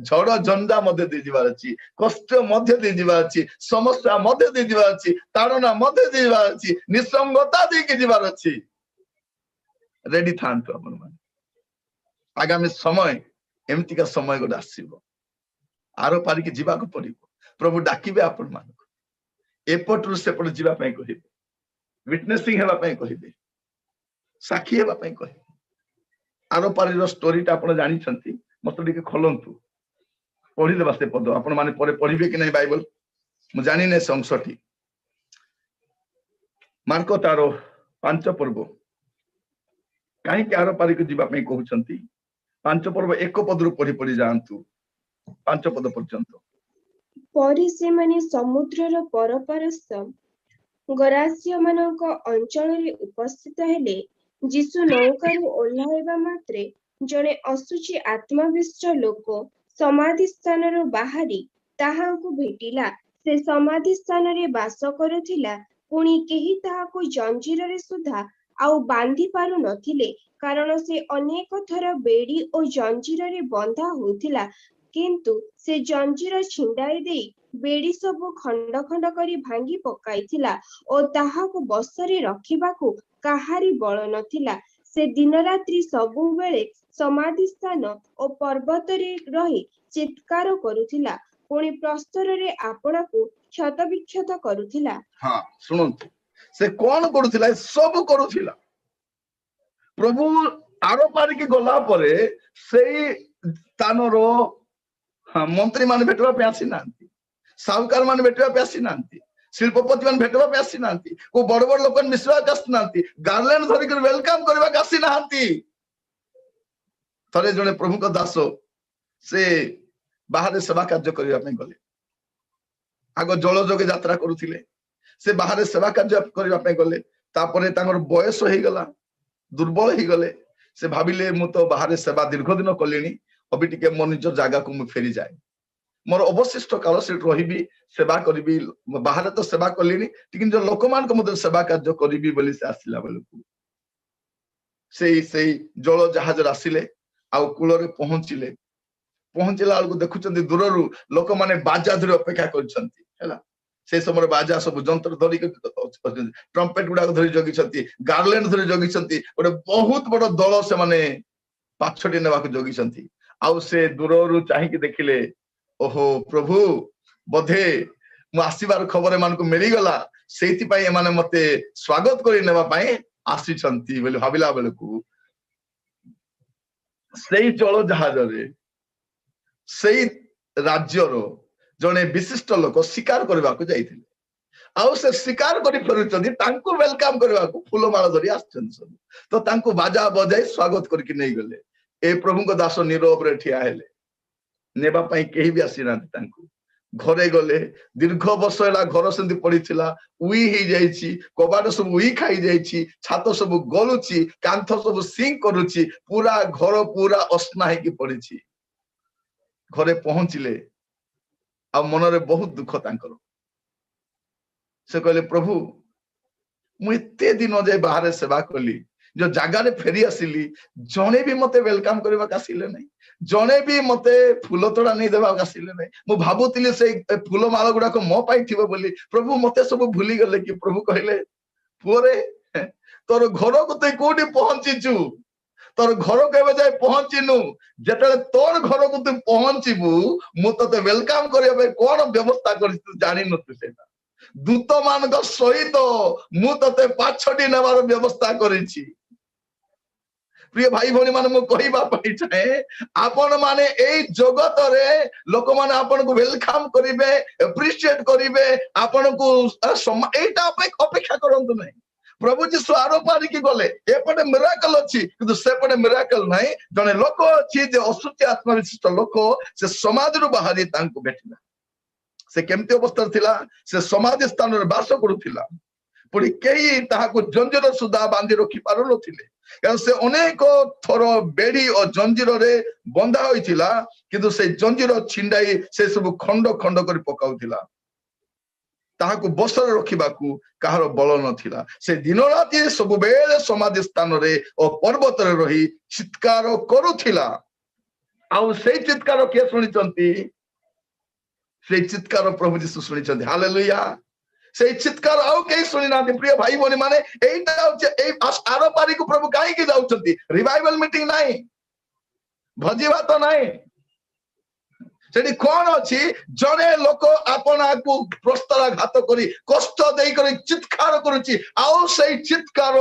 ଝଡ ଝଞ୍ଜା ମଧ୍ୟ ଦେଇ ଯିବାର ଅଛି, କଷ୍ଟ ମଧ୍ୟ ଦେଇ ଯିବାର ଅଛି, ସମସ୍ୟା ମଧ୍ୟ ଦେଇ ଯିବାର ଅଛି, ତାଡ଼ନା ମଧ୍ୟ ଦେଇ ଯିବାର ଅଛି, ନିସଙ୍ଗତା ଦେଇକି ଯିବାର ଅଛି। ରେଡି ଥାନ୍ତୁ ଆପଣ ମାନେ। ଆଗାମୀ ସମୟ, ଏମିତିକା ସମୟ ଗୋଟେ ଆସିବ, ଆର ପାରିକି ଯିବାକୁ ପଡିବ। ପ୍ରଭୁ ଡାକିବେ ଆପଣ ମାନଙ୍କୁ, ଏପଟରୁ ସେପଟ ଯିବା ପାଇଁ କହିବେ, ୱିଟନେସିଂ ହେବା ପାଇଁ କହିବେ, ସାକ୍ଷୀ ହେବା ପାଇଁ କହିବେ। ଆର ପାରିର ଷ୍ଟୋରିଟା ଆପଣ ଜାଣିଛନ୍ତି। ମତେ ଟିକେ ଖୋଲନ୍ତୁ, ପଢିଦେବା ସେ ପଦ। ଆପଣ ମାନେ ପରେ ପଢିବେ କି ନାହିଁ ବାଇବଲ ମୁଁ ଜାଣିନି ସେ ଅଂଶଟି। ମାର୍କ ତାର 5 ପର୍ବ। କାହିଁକି ଆର ପାରିକୁ ଯିବା ପାଇଁ କହୁଛନ୍ତି? 5 ପର୍ବ 1 ପଦରୁ ପଢି ପଢି ଯାଆନ୍ତୁ 5 ପଦ ପର୍ଯ୍ୟନ୍ତ। ପରେ ସେମାନେ ସମୁଦ୍ରର ପରପାରସ୍ଥ ଗରାସୀୟମାନଙ୍କ ଅଞ୍ଚଳରେ ଉପସ୍ଥିତ ହେଲେ। ଯୀଶୁ ନୌକାରୁ ଓହ୍ଲାଇବା ମାତ୍ରେ ଜଣେ ଅଶୁଚି ଆତ୍ମାବିଷ୍ଟ ଲୋକ ସମାଧି ସ୍ଥାନରୁ ବାହାରି ତାହାଙ୍କୁ ଭେଟିଲା। ସେ ସମାଧି ସ୍ଥାନରେ ବାସ କରୁଥିଲା, ପୁଣି କେହି ତାହାକୁ ଜଞ୍ଜିରରେ ସୁଦ୍ଧା ଆଉ ବାନ୍ଧି ପାରୁନଥିଲେ, କାରଣ ସେ ଅନେକ ଥର ବେଡ଼ି ଓ ଜଞ୍ଜିରରେ ବନ୍ଧା ହୋଇଥିଲା, କିନ୍ତୁ ସେ ଜଞ୍ଜିର ଛିଣ୍ଡାଇ ଦେଇ ବେଡ଼ି ସବୁ ଖଣ୍ଡ ଖଣ୍ଡ କରି ଭାଙ୍ଗି ପକାଇଥିଲା ଓ ତାହାକୁ ବଶରେ ରଖିବାକୁ କାହାରି ବଳ ନଥିଲା। ସେ ଦିନରାତ୍ରି ସବୁବେଳେ ସମାଧି ସ୍ଥାନ ଓ ପର୍ବତରେ ରହି ଚିତ୍କାର କରୁଥିଲା, ପୁଣି ପ୍ରସ୍ତରରେ ଆପଣାକୁ କ୍ଷତବିକ୍ଷତ କରୁଥିଲା। ହଁ, ଶୁଣନ୍ତୁ, ସେ କଣ କରୁଥିଲା? ଏ ସବୁ କରୁଥିଲା। ପ୍ରଭୁ ଆର ପାରିକି ଗଲା ପରେ ସେଇ ସ୍ଥାନର ମନ୍ତ୍ରୀ ମାନେ ଭେଟିବା ପାଇଁ ଆସିନାହାନ୍ତି, ସାହୁକାର ମାନେ ଭେଟିବା ପାଇଁ ଆସିନାହାନ୍ତି, ଶିଳ୍ପପତି ମାନେ ଭେଟିବା ପାଇଁ ଆସିନାହାନ୍ତି, କୋଉ ବଡ ବଡ ଲୋକ ମିଶିବାକୁ ଆସିନାହାନ୍ତି, ଗାର୍ଲେଣ୍ଡ ଧରିକରି welcome କରିବାକୁ ଆସିନାହାନ୍ତି। ଥରେ ଜଣେ ପ୍ରଭୁଙ୍କ ଦାସ ସେ ବାହାରେ ସେବା କାର୍ଯ୍ୟ କରିବା ପାଇଁ ଗଲେ। ଆଗ ଜଳ ଯୋଗେ ଯାତ୍ରା କରୁଥିଲେ। ସେ ବାହାରେ ସେବା କାର୍ଯ୍ୟ କରିବା ପାଇଁ ଗଲେ। ତାପରେ ତାଙ୍କର ବୟସ ହେଇଗଲା, ଦୁର୍ବଳ ହେଇଗଲେ। ସେ ଭାବିଲେ, ମୁଁ ତ ବାହାରେ ସେବା ଦୀର୍ଘ ଦିନ କଲିଣି, ଅବି ଟିକେ ମୋ ନିଜ ଜାଗାକୁ ମୁଁ ଫେରିଯାଏ, ମୋର ଅବଶିଷ୍ଟ କାଳ ସେଠି ରହିବି, ସେବା କରିବି। ବାହାରେ ତ ସେବା କଲିଣି, ଟିକେ ନିଜ ଲୋକମାନଙ୍କ ମଧ୍ୟରେ ସେବା କାର୍ଯ୍ୟ କରିବି ବୋଲି ସେ ଆସିଲା ବେଳକୁ ସେଇ ସେଇ ଜଳ ଜାହାଜରେ ଆସିଲେ ଆଉ କୂଳରେ ପହଞ୍ଚିଲେ। ପହଞ୍ଚିଲା ବେଳକୁ ଦେଖୁଛନ୍ତି, ଦୂରରୁ ଲୋକମାନେ ବାଜା ଧରି ଅପେକ୍ଷା କରିଛନ୍ତି। ହେଲା, ସେଇ ସମୟରେ ବାଜା ସବୁ ଯନ୍ତ୍ର ଧରିକି, ଟ୍ରମ୍ପେଟ ଗୁଡାକ ଧରି ଜଗିଛନ୍ତି, ଗାର୍ଲେଣ୍ଡ ଧରି ଜଗିଛନ୍ତି। ଗୋଟେ ବହୁତ ବଡ ଦଳ ସେମାନେ ପାଛୋଟି ନେବାକୁ ଜଗିଛନ୍ତି। ଆଉ ସେ ଦୂରରୁ ଚାହିଁକି ଦେଖିଲେ, ଓହୋ ପ୍ରଭୁ, ବୋଧେ ମୁଁ ଆସିବାର ଖବର ଏମାନଙ୍କୁ ମିଳିଗଲା, ସେଇଥିପାଇଁ ଏମାନେ ମତେ ସ୍ୱାଗତ କରି ନେବା ପାଇଁ ଆସିଛନ୍ତି ବୋଲି ଭାବିଲା ବେଳକୁ ସେଇ ଜଳ ଜାହାଜରେ ସେଇ ରାଜ୍ୟର ଜଣେ ବିଶିଷ୍ଟ ଲୋକ ଶିକାର କରିବାକୁ ଯାଇଥିଲେ। ଆଉ ସେ ଶିକାର କରି ଫେରୁଛନ୍ତି, ତାଙ୍କୁ welcome କରିବାକୁ ଫୁଲମାଳ ଧରି ଆସିଛନ୍ତି ସବୁ। ତ ତାଙ୍କୁ ବାଜା ବଜାଇ ସ୍ୱାଗତ କରିକି ନେଇଗଲେ। ଏ ପ୍ରଭୁଙ୍କ ଦାସ ନିରବରେ ଠିଆ ହେଲେ। ନେବା ପାଇଁ କେହି ବି ଆସିନାହାନ୍ତି ତାଙ୍କୁ। ଘରେ ଗଲେ, ଦୀର୍ଘ ବର୍ଷ ହେଲା ଘର ସେମିତି ପଡିଥିଲା, ଉଇ ହେଇଯାଇଛି, କବାଟ ସବୁ ଉଇ ଖାଇଯାଇଛି, ଛାତ ସବୁ ଗଳୁଛି, କାନ୍ଥ ସବୁ ସିଙ୍କ କରୁଛି, ପୁରା ଘର ପୁରା ଅସନା ହେଇକି ପଡିଛି। ଘରେ ପହଞ୍ଚିଲେ ଆଉ ମନରେ ବହୁତ ଦୁଃଖ ତାଙ୍କର। ସେ କହିଲେ, ପ୍ରଭୁ, ମୁଁ ଏତେ ଦିନ ଯାଏ ବାହାରେ ସେବା କଲି, ଯୋଉ ଜାଗାରେ ଫେରି ଆସିଲି, ଜଣେ ବି ମତେ welcome କରିବାକୁ ଆସିଲେ ନାହିଁ, ଜଣେ ବି ମତେ ଫୁଲ ତୋଡ଼ା ନେଇ ଦେବାକୁ ଆସିଲେ ନାହିଁ। ମୁଁ ଭାବୁଥିଲି ସେଇ ଫୁଲ ମାଳ ଗୁଡାକ ମୋ ପାଇଁ ଥିବ ବୋଲି। ପ୍ରଭୁ, ମତେ ସବୁ ଭୁଲିଗଲେ କି? ପ୍ରଭୁ କହିଲେ, ପୁଅରେ, ତୋର ଘରକୁ ତୁ କୋଉଠି ପହଞ୍ଚିଛୁ? ତୋର ଘରକୁ ଏବେ ଯାଇ ପହଞ୍ଚିନୁ। ଯେତେବେଳେ ତୋର ଘରକୁ ତୁ ପହଞ୍ଚିବୁ, ମୁଁ ତତେ welcome କରିବା ପାଇଁ କଣ ବ୍ୟବସ୍ଥା କରିଛି ତୁ ଜାଣିନୁ ତୁ ସେଇଟା। ଦୂତ ମାନଙ୍କ ସହିତ ମୁଁ ତତେ ପାଛୋଟି ନେବାର ବ୍ୟବସ୍ଥା କରିଛି। ପ୍ରିୟ ଭାଇ ଭଉଣୀ ମାନେ, ମୁଁ କହିବା ପାଇଁ ଚାହେଁ, ଆପଣ ମାନେ ଏଇ ଜଗତରେ ଲୋକମାନେ ଆପଣଙ୍କୁ welcome କରିବେ, ଏପ୍ରିସିଏଟ କରିବେ ଆପଣଙ୍କୁ, ଏଇଟା ଅପେକ୍ଷା କରନ୍ତୁ ନାହିଁ। ପ୍ରଭୁ ଯୀଶୁ ଆର ପାରିକି ଗଲେ। ଏପଟେ ମିରାକଲ ଅଛି, କିନ୍ତୁ ସେପଟେ ମିରାକଲ ନାହିଁ। ଜଣେ ଲୋକ ଅଛି ଯେ ଅଶୁଚି ଆତ୍ମା ବିଶିଷ୍ଟ ଲୋକ, ସେ ସମାଧିରୁ ବାହାରି ତାଙ୍କୁ ଭେଟିଲା। ସେ କେମିତି ଅବସ୍ଥାରେ ଥିଲା? ସେ ସମାଧି ସ୍ଥାନରେ ବାସ କରୁଥିଲା, ପୁଣି କେହି ତାହାକୁ ଜଞ୍ଜିର ସୁଦ୍ଧା ବାନ୍ଧି ରଖି ପାରୁନଥିଲେ, କାରଣ ସେ ଅନେକ ଥର ବେଡି ଓ ଜଞ୍ଜିରରେ ବନ୍ଧା ହୋଇଥିଲା, କିନ୍ତୁ ସେ ଜଞ୍ଜିର ଛିଣ୍ଡାଇ ସେ ସବୁ ଖଣ୍ଡ ଖଣ୍ଡ କରି ପକାଉଥିଲା। ତାହାକୁ ବଶରେ ରଖିବାକୁ କାହାର ବଳ ନଥିଲା। ସେ ଦିନ ରାତି ସବୁବେଳେ ସମାଧି ସ୍ଥାନରେ ଓ ପର୍ବତରେ ରହି ଚିତ୍କାର କରୁଥିଲା। ଆଉ ସେଇ ଚିତ୍କାର କିଏ ଶୁଣିଛନ୍ତି? ସେଇ ଚିତ୍କାର ପ୍ରଭୁ ଯୀଶୁ ଶୁଣିଛନ୍ତି। ହାଲେଲୁୟା। ସେଇ ଚିତ୍କାର ଆଉ କେହି ଶୁଣି ନାହାନ୍ତି। ପ୍ରିୟ ଭାଇ ଭଉଣୀ ମାନେ, ଏଇଟା ହଉଛି ଏଇ ଆର ପାରିକୁ ପ୍ରଭୁ କାହିଁକି ଯାଉଛନ୍ତି? ରିଭାଇଭାଲ ମିଟିଂ ନାହିଁ, ଭୋଜି ଭାତ ନାହିଁ, ସେଠି କଣ ଅଛି? ଜଣେ ଲୋକ ଆପଣାକୁ ପ୍ରସ୍ତରାଘାତ କରି କଷ୍ଟ ଦେଇକରି ଚିତ୍କାର କରୁଛି, ଆଉ ସେଇ ଚିତ୍କାର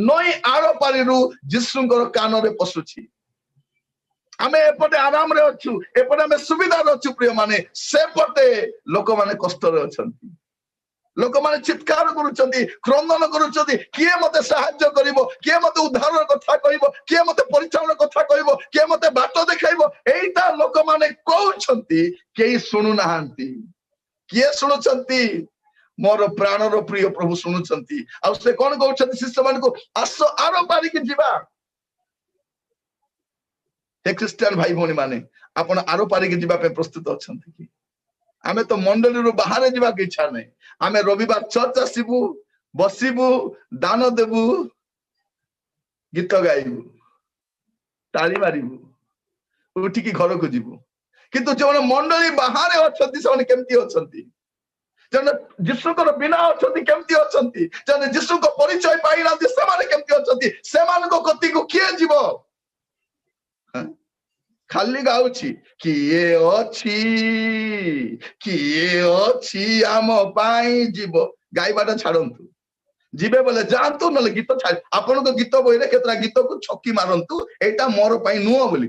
ନଈ ଆର ପାରିରୁ ଯୀଶୁଙ୍କର କାନରେ ପଶୁଛି। ଆମେ ଏପଟେ ଆରାମରେ ଅଛୁ, ଏପଟେ ଆମେ ସୁବିଧାରେ ଅଛୁ ପ୍ରିୟ ମାନେ, ସେପଟେ ଲୋକମାନେ କଷ୍ଟରେ ଅଛନ୍ତି। ଲୋକମାନେ ଚିତ୍କାର କରୁଛନ୍ତି, କ୍ରନ୍ଦନ କରୁଛନ୍ତି, କିଏ ମତେ ସାହାଯ୍ୟ କରିବ, କିଏ ମତେ ଉଦ୍ଧାରର କଥା କହିବ, କିଏ ମତେ ପରିଚାଳନା କଥା କହିବ, କିଏ ମତେ ବାଟ ଦେଖାଇବ? ଏଇଟା ଲୋକମାନେ କହୁଛନ୍ତି, କେହି ଶୁଣୁନାହାନ୍ତି। କିଏ ଶୁଣୁଛନ୍ତି? ମୋର ପ୍ରାଣର ପ୍ରିୟ ପ୍ରଭୁ ଶୁଣୁଛନ୍ତି। ଆଉ ସେ କଣ କହୁଛନ୍ତି ଶିଷ୍ୟମାନଙ୍କୁ? ଆସ, ଆର ପାରିକି ଯିବା। ହେ ଖ୍ରୀଷ୍ଟିଆନ ଭାଇ ଭଉଣୀ ମାନେ, ଆପଣ ଆର ପାରିକି ଯିବା ପାଇଁ ପ୍ରସ୍ତୁତ ଅଛନ୍ତି କି? ଆମେ ତ ମଣ୍ଡଳୀରୁ ବାହାରେ ଯିବାକୁ ଇଚ୍ଛା ନାହିଁ। ଆମେ ରବିବାର ଚର୍ଚ୍ଚ ଆସିବୁ, ବସିବୁ, ଦାନ ଦେବୁ, ଗୀତ ଗାଇବୁ, ତାଳି ମାରିବୁ, ଉଠିକି ଘରକୁ ଯିବୁ। କିନ୍ତୁ ଯେଉଁମାନେ ମଣ୍ଡଳୀ ବାହାରେ ଅଛନ୍ତି, ସେମାନେ କେମିତି ଅଛନ୍ତି? ଯେଉଁମାନେ ଯୀଶୁଙ୍କର ବିନା ଅଛନ୍ତି, କେମିତି ଅଛନ୍ତି? ଯେଉଁମାନେ ଯୀଶୁଙ୍କ ପରିଚୟ ପାଇନାହାନ୍ତି, ସେମାନେ କେମିତି ଅଛନ୍ତି? ସେମାନଙ୍କ କତିକୁ କିଏ ଯିବ? ଖାଲି ଗାଉଛି, କିଏ ଅଛି, କିଏ ଅଛି ଆମ ପାଇଁ ଯିବ। ଗାଇବାଟା ଛାଡନ୍ତୁ। ଯିବେ ବୋଲେ ଯାଆନ୍ତୁ, ନହେଲେ ଗୀତ ଛାଡି ଆପଣଙ୍କ ଗୀତ ବହିରେ କେତେଟା ଗୀତକୁ ଛକି ମାରନ୍ତୁ, ଏଇଟା ମୋର ପାଇଁ ନୁହଁ ବୋଲି।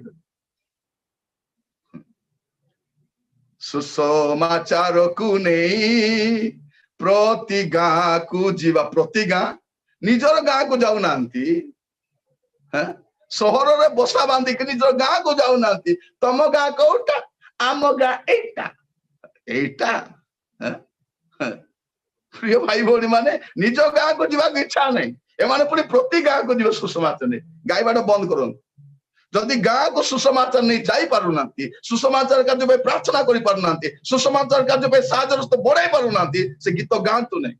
ସୁସମାଚାରକୁ ନେଇ ପ୍ରତି ଗାଁକୁ ଯିବା। ପ୍ରତି ଗାଁ, ନିଜର ଗାଁକୁ ଯାଉନାହାନ୍ତି, ସହରରେ ବସା ବାନ୍ଧିକି ନିଜର ଗାଁକୁ ଯାଉନାହାନ୍ତି। ତମ ଗାଁ କୋଉଟା? ଆମ ଗାଁ ଏଇଟା ଏଇଟା। ପ୍ରିୟ ଭାଇ ଭଉଣୀ ମାନେ, ନିଜ ଗାଁକୁ ଯିବାକୁ ଇଚ୍ଛା ନାହିଁ, ଏମାନେ ପୁଣି ପ୍ରତି ଗାଁକୁ ଯିବେ ସୁସମାଚାର ନେଇ। ଗାଇବାଟା ବନ୍ଦ କରନ୍ତୁ। ଯଦି ଗାଁକୁ ସୁସମାଚାର ନେଇ ଯାଇପାରୁନାହାନ୍ତି, ସୁସମାଚାର କାର୍ଯ୍ୟ ପାଇଁ ପ୍ରାର୍ଥନା କରିପାରୁନାହାନ୍ତି, ସୁସମାଚାର କାର୍ଯ୍ୟ ପାଇଁ ସାହାଯ୍ୟ ବଢାଇ ପାରୁନାହାନ୍ତି, ସେ ଗୀତ ଗାଆନ୍ତୁ ନାହିଁ।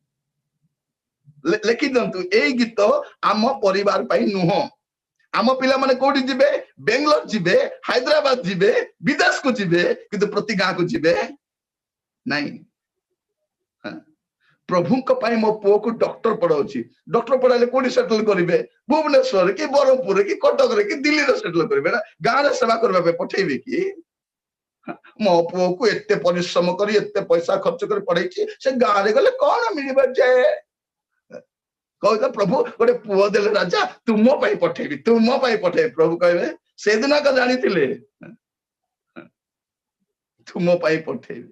ଲେଖି ଦିଅନ୍ତୁ, ଏଇ ଗୀତ ଆମ ପରିବାର ପାଇଁ ନୁହଁ। ଆମ ପିଲାମାନେ କୋଉଠି ଯିବେ? ବେଙ୍ଗଲୋର ଯିବେ, ହାଇଦ୍ରାବାଦ ଯିବେ, ବିଦେଶକୁ ଯିବେ, କିନ୍ତୁ ପ୍ରତି ଗାଁକୁ ଯିବେ ନାଇଁ। ପ୍ରଭୁଙ୍କ ପାଇଁ ମୋ ପୁଅକୁ ଡକ୍ଟର ପଢାଉଛି। ଡକ୍ଟର ପଢାଇଲେ କୋଉଠି ସେଟଲ କରିବେ? ଭୁବନେଶ୍ୱରରେ କି ବ୍ରହ୍ମପୁରରେ କି କଟକରେ କି ଦିଲ୍ଲୀରେ ସେଟଲ କରିବେ ନା ଗାଁରେ ସେବା କରିବା ପାଇଁ ପଠେଇବେ କି? ମୋ ପୁଅକୁ ଏତେ ପରିଶ୍ରମ କରି, ଏତେ ପଇସା ଖର୍ଚ୍ଚ କରି ପଢେଇଛି, ସେ ଗାଁରେ ଗଲେ କଣ ମିଳିବ? ଯେ କହୁଛ, ପ୍ରଭୁ ଗୋଟେ ପୁଅ ଦେଲେ ରାଜା, ତୁମ ପାଇଁ ପଠେଇବି, ତୁମ ପାଇଁ ପଠେଇବି। ପ୍ରଭୁ କହିବେ, ସେଦିନ ଜାଣିଥିଲେ ତୁମ ପାଇଁ ପଠେଇବି।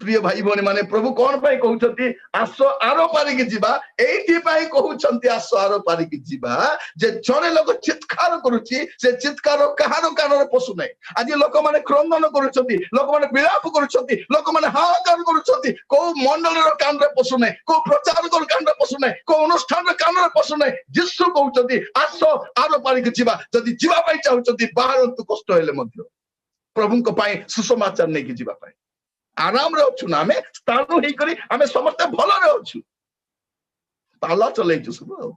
ପ୍ରିୟ ଭାଇ ଭଉଣୀ ମାନେ, ପ୍ରଭୁ କଣ ପାଇଁ କହୁଛନ୍ତି ଆସ ଆର ପାରିକି ଯିବା? ଏଇଥିପାଇଁ କହୁଛନ୍ତି ଆସ ଆର ପାରିକି ଯିବା ଯେ ଜଣେ ଲୋକ ଚିତ୍କାର କରୁଛି, ସେ ଚିତ୍କାର କାହାର କାନରେ ପଶୁନାହିଁ। ଆଜି ଲୋକମାନେ କ୍ରନ୍ଦନ କରୁଛନ୍ତି, ଲୋକମାନେ ବିଳାପ କରୁଛନ୍ତି, ଲୋକମାନେ ହାହାକାର କରୁଛନ୍ତି, କୋଉ ମଣ୍ଡଳୀର କାନରେ ପଶୁନାହିଁ, କୋଉ ପ୍ରଚାରକର କାନରେ ପଶୁନାହିଁ, କୋଉ ଅନୁଷ୍ଠାନର କାନରେ ପଶୁନାହିଁ। ଯୀଶୁ କହୁଛନ୍ତି ଆସ ଆର ପାରିକି ଯିବା। ଯଦି ଯିବା ପାଇଁ ଚାହୁଁଛନ୍ତି, ବାହାରନ୍ତୁ, କଷ୍ଟ ହେଲେ ମଧ୍ୟ ପ୍ରଭୁଙ୍କ ପାଇଁ ସୁସମାଚାର ନେଇକି ଯିବା ପାଇଁ। ଆରାମରେ ଅଛୁ ନା ଆମେ, ସ୍ଥାଣୁ ହେଇକରି ଆମେ ସମସ୍ତେ ଭଲରେ ଅଛୁ, ପାଲା ଚଲେଇଛୁ ସବୁ। ଆଉ